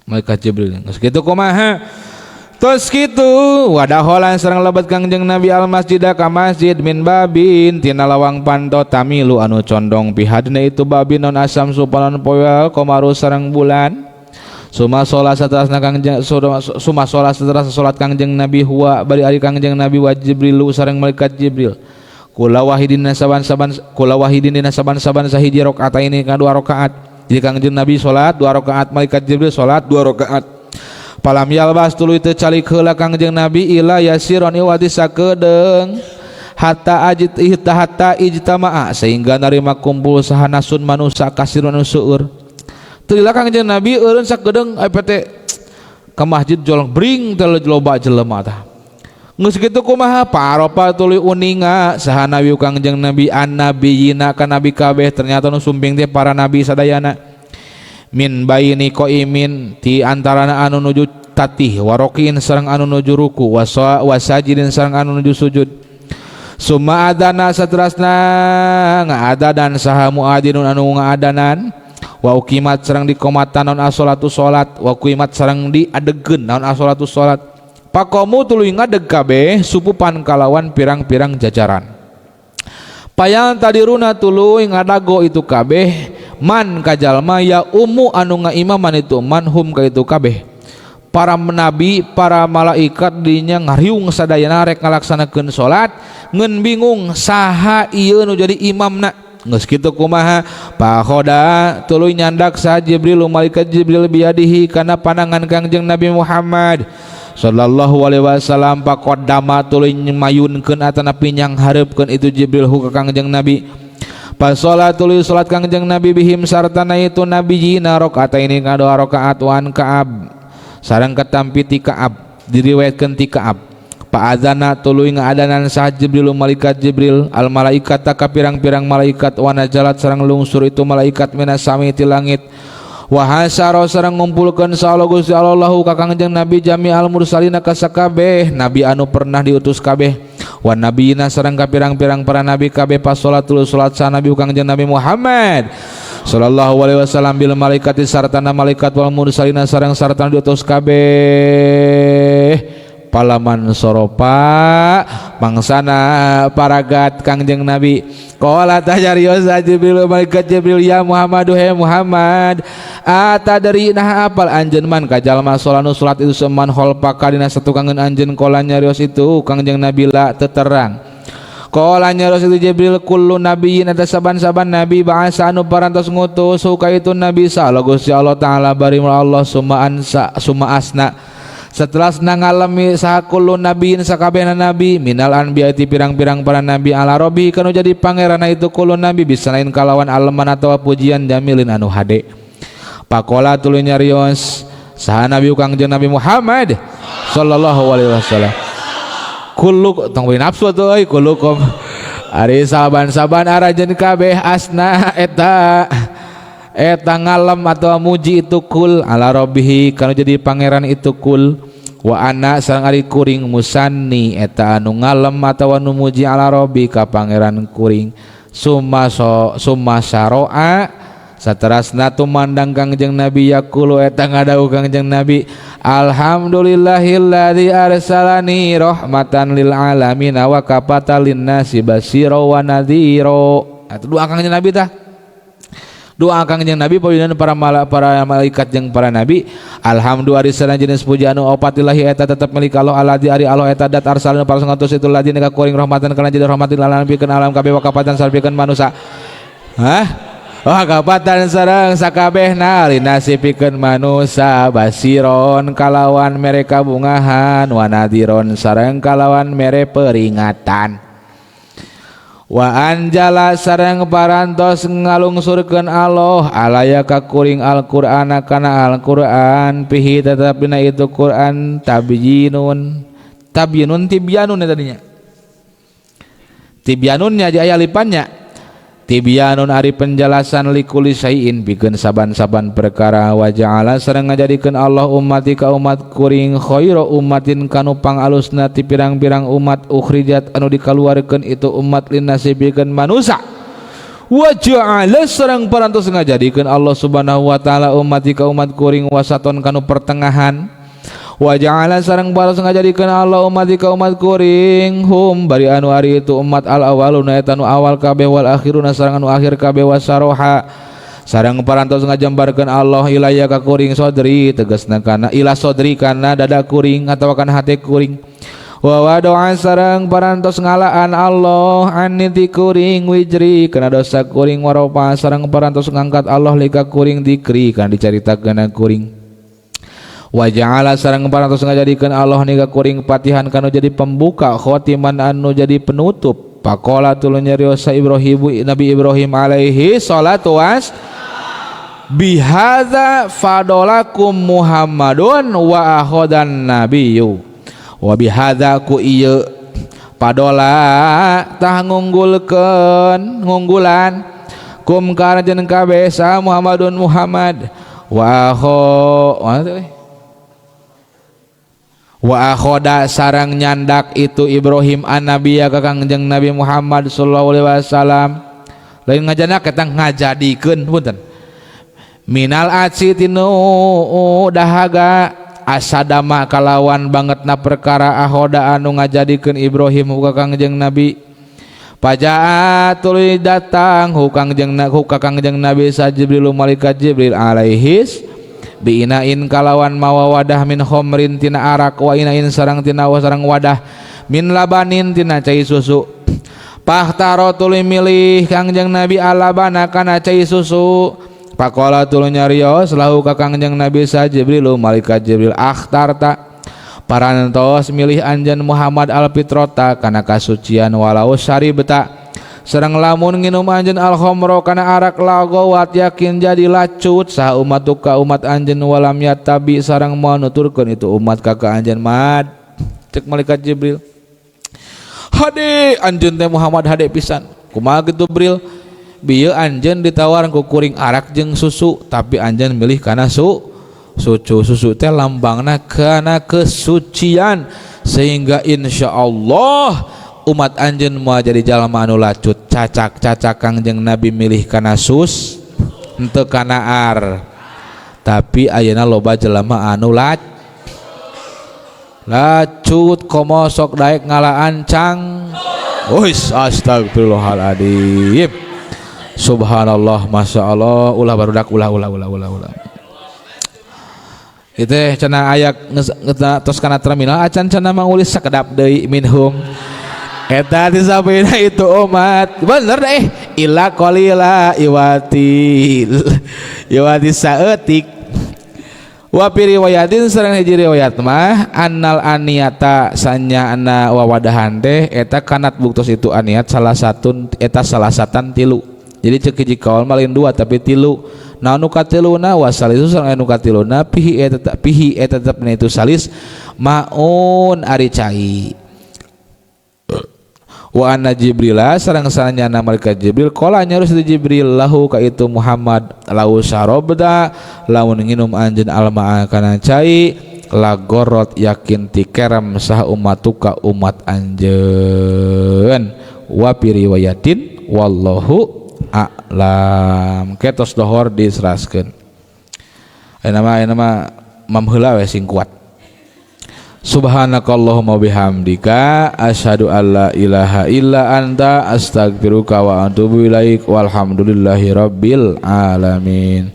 malaikat Jibril geus kitu kumaha tos kitu wadaholan sareng lebet Kangjeng Nabi al masjid ka masjid min babin tina lawang panto tamilu anu condong pihadna itu babin non asam supanon poel komaru sareng bulan suma sholat seterusna Kangjeng suma sholat seterusna salat Kangjeng Nabi huwa bari ari Kangjeng Nabi wa Jibrilu sareng malaikat Jibril kula wahidin saban-saban kula wahidin dina saban-saban sahiji rakaat ini ka dua rakaat. Jadi Kangjeng Nabi salat dua rakaat malaikat Jibril salat dua rakaat palam yalbas tuluy teu calik heula Kangjeng Nabi ila yasiron iwati sakedeung hatta ajit ihta hatta ijtama'a sehingga narima kumpul saha nasun manusa kasirun anu seueur. Teu lila Kangjeng Nabi eureun sakedeung aya ka masjid jolong bring teh loba jelema tah. Geus kitu kumaha paropa tuluy uninga saha nabi Kangjeng Nabi annabiyina ka nabi kabeh ternyata nu sumping teh para nabi sadayana min baini qaimin ti antarana anu nuju tatih warokin sareng anu nuju ruku wasajidin sareng anu nuju sujud summa adana saterasna ngaadadan saha muadinun anu ngaadanan wa uqimat sareng dikomatan naon as-sholatu salat wa uqimat sareng diadegeun naon as-sholatu salat pakomu tuluy ngadeg kabeh supupan kalawan pirang-pirang jajaran payang tadiruna tuluy ngadago itu kabeh man kajalma ya umu anu ngaimaman itu manhum ka itu kabeh para nabi para malaikat dinya ngariung sadayana rek ngalaksanakeun salat ngeun bingung saha ieu nu jadi imamna geus kitu kumaha pahoda tuluy nyandak saha Jibril malaikat Jibril biadihi kana panangan Kangjeng Nabi Muhammad sallallahu alaihi wasallam paqaddama tuluy mayunkeun atanapi nyanghareupkeun itu Jibril hu ka Kangjeng Nabi pas salat tuluy salat Kangjeng Nabi bihim sartana itu nabiyina rakaataini ka dua rakaat wan Ka'ab sareng katampi ti Ka'ab diriwayatkeun ti Ka'ab paadzana tuluy ngaadanan saha Jibril malaikat Jibril al malaikata ka pirang-pirang malaikat wa nazalat sareng lungsur itu malaikat minas sami ti langit wa hasara sareng ngumpulkeun sa Allah Gusti Allahu ka Kangjeng Nabi jami'al mursalina ka sakabeh nabi anu pernah diutus kabeh wa nabiyina sareng ka pirang-pirang para nabi kabeh pas salatul salat sa nabi Kangjeng Nabi Muhammad sallallahu alaihi wasallam bil malaikati sartana malaikat wal mursalina sareng sartana diutus kabeh palaman soropa mangsana paragat Kangjeng Nabi qala tajarios Jibril malaikat Jibril ya Muhammadu he Muhammad atadri nah apal anjeun man ka jalma salanu salat itu seman kholpaka dina satukangeun anjeun qala nyarios itu Kangjeng Nabi la teterang qala nyarios itu Jibril kullu nabiyyin eta saban-saban nabi ba'asa anu parantos ngutus ka itu nabi sallallahu Gusti Allah taala bari Allah summa ansa summa asna setelah ngalami saha kullu nabiyin sakabehna nabi minal anbiya ti pirang-pirang para nabi ala rabbi kanu jadi pangeranna itu kullu nabi bisa lain kalawan aleman atawa pujian jamilin anu hade pakola tuluy nyarios saha nabi Kangjeng Nabi Muhammad sallallahu alaihi wasallam kullu tong nafsu atuh euy kullukum ari saban-saban arajeun kabeh asna eta Eta ngalem atau muji itu kul ala rabbihi kana jadi pangeran itu kul wa ana sareng ari kuring musanni eta anu ngalem atawa anu muji ala rabbi ka pangeran kuring summa so summa saroa saterasna tumandang Kangjeng Nabi yaqulu eta ngadawuh Kangjeng Nabi alhamdulillahilladzi arsalani rahmatan lil alamin wa kafatan linnasi basyira wa nadhira. Eta doa Kangjeng Nabi tah. Doa Kangjeng Nabi payunan para malaikat jeung para nabi alhamdulillah sareng jenis puja anu opatillahi eta tetep milik Allah alladzi ari Allah eta dat arsalna para ngatus itu ladzi ka kuring rahmatan kana jadi rahmatil alamin pikeun alam kabeh wa kafatan sareng pikeun manusa. Hah? Wa kafatan sareng sakabehna linasi pikeun manusa basiron kalawan mere kabungahan wa nadiron sareng kalawan mere peringatan. Wa anjala sareng parantos ngalungsurkeun Allah alaya ka kuring Al-Qur'ana kana Al-Qur'an pihi tetep dina itu Qur'an tabyinun tabyinun tibyanun tadinya tibyanunnya aja aya lipannya tibyanun ari penjelasan likuli syai'in pikeun saban-saban perkara wa ja'ala sareng ngajadikeun Allah ummati ka umat kuring khairu ummatin kanu pangalusna ti pirang-pirang umat ukhrijat anu dikaluarkeun itu umat linnasi pikeun manusa wa ja'ala sareng parantos ngajadikeun Allah Subhanahu wa taala ummati ka umat kuring wasaton kanu pertengahan wa ja'ala sareng parantos ngajadikeun Allah ummati ka umat kuring hum bari anu ari itu umat al awaluna eta nu awal kabeh wal akhiruna sareng anu akhir kabeh wasaroha sareng parantos ngajembarkeun Allah ilaya ka kuring sodri tegasna kana ila sodri kana dada kuring atawa kana hate kuring wa wadoa sareng parantos ngalaan Allah aniti kuring wijri kana dosa kuring waropa sareng parantos ngangkat Allah lika kuring dikri kana dicaritakeun kuring wa ja'ala sareng parantos ngajadikeun Allah nika kuring patihan kanu jadi pembuka khotiman anu jadi penutup pakola tuluy nyarios Ibrahim Nabi Ibrahim alaihi salatu was bihadza fadolakum Muhammadun wa akhodan nabiyyu wa bihadza ku ieu padola tah ngunggulkeun ngunggulan kum ka anjeun kabeh sa Muhammadun Muhammad wa akho wa akhoda sarang nyandak itu Ibrahim an-nabiyya ka Kangjeng Nabi Muhammad sallallahu alaihi wasallam lain ngajanak eta ngajadikeun punten minal aci tinu dahaga asadama kalawan bangetna perkara akhoda anu ngajadikeun Ibrahim ka Kangjeng Nabi pajaa tuluy datang hu Kangjeng Nabi sa Jibril malaikat Jibril alaihis biinain kalawan mawa wadah min khomrin tina arak wa inain sarang tina sarang wadah min labanin tina cai susu pahtaro tuluy milih Kangjeng Nabi alabana kana cai susu pakola tuluy nyarios lahu ka Kangjeng Nabi sa Jibril malaikat Jibril akhtarta parantos milih anjeun Muhammad alfitrota kana kasucian walau syaribta sareng lamun nginum anjeun al khamra kana arak lagawat yakin jadi lacut saha umat ka umat anjeun walam yatabi sareng moal nuturkeun itu umat ka ka anjeun mad cek malaikat Jibril hade anjeun teh Muhammad hade pisan kumaha kitu Bril bieu anjeun ditawar ku kuring arak jeung susu tapi anjeun milih kana susu susu teh lambangna kana kesucian sehingga insyaallah umat anjeun moal jadi jalma anu lacut cacak-cacak Kangjeng Nabi milih kana sus henteu kana ar tapi ayeuna loba jelema anu lacut komo sok daek ngalaan cang wis astagfirullahaladzim subhanallah masyaallah ulah barudak ulah ulah ulah ulah ulah itu cenah aya tos kana terminal acan cenah mangulis sakedap deui minhum eta disabina itu umat bener deh ila qalila iwati iwati saeutik wa fi riwayatin sareng hiji riwayat mah annal aniyata sanya anna wawadahan teh eta kanat buktos itu aniyat salah satu eta salah satan tilu jadi cek hiji kaul mah lain dua tapi tilu nah nu katiluna wasalisu sareng anu katiluna pihi eta tetep itu salis maun ari cai Wa anna Jibrila sareng sanyana malaikat Jibril qala nyarios di Jibril lahu ka itu Muhammad lau syarabta lamun nginum anjeun almaa kana cai lagorot yakin tikerem sah ummatuka umat anjeun. Wa fi riwayatin wallahu a'lam. Ketos dohor diseraskeun. Ayeuna mah mamheula we sing kuat. Subhanakallahumma bihamdika asyhadu alla ilaha illa anta astaghfiruka wa atubu ilaik walhamdulillahi rabbil alamin.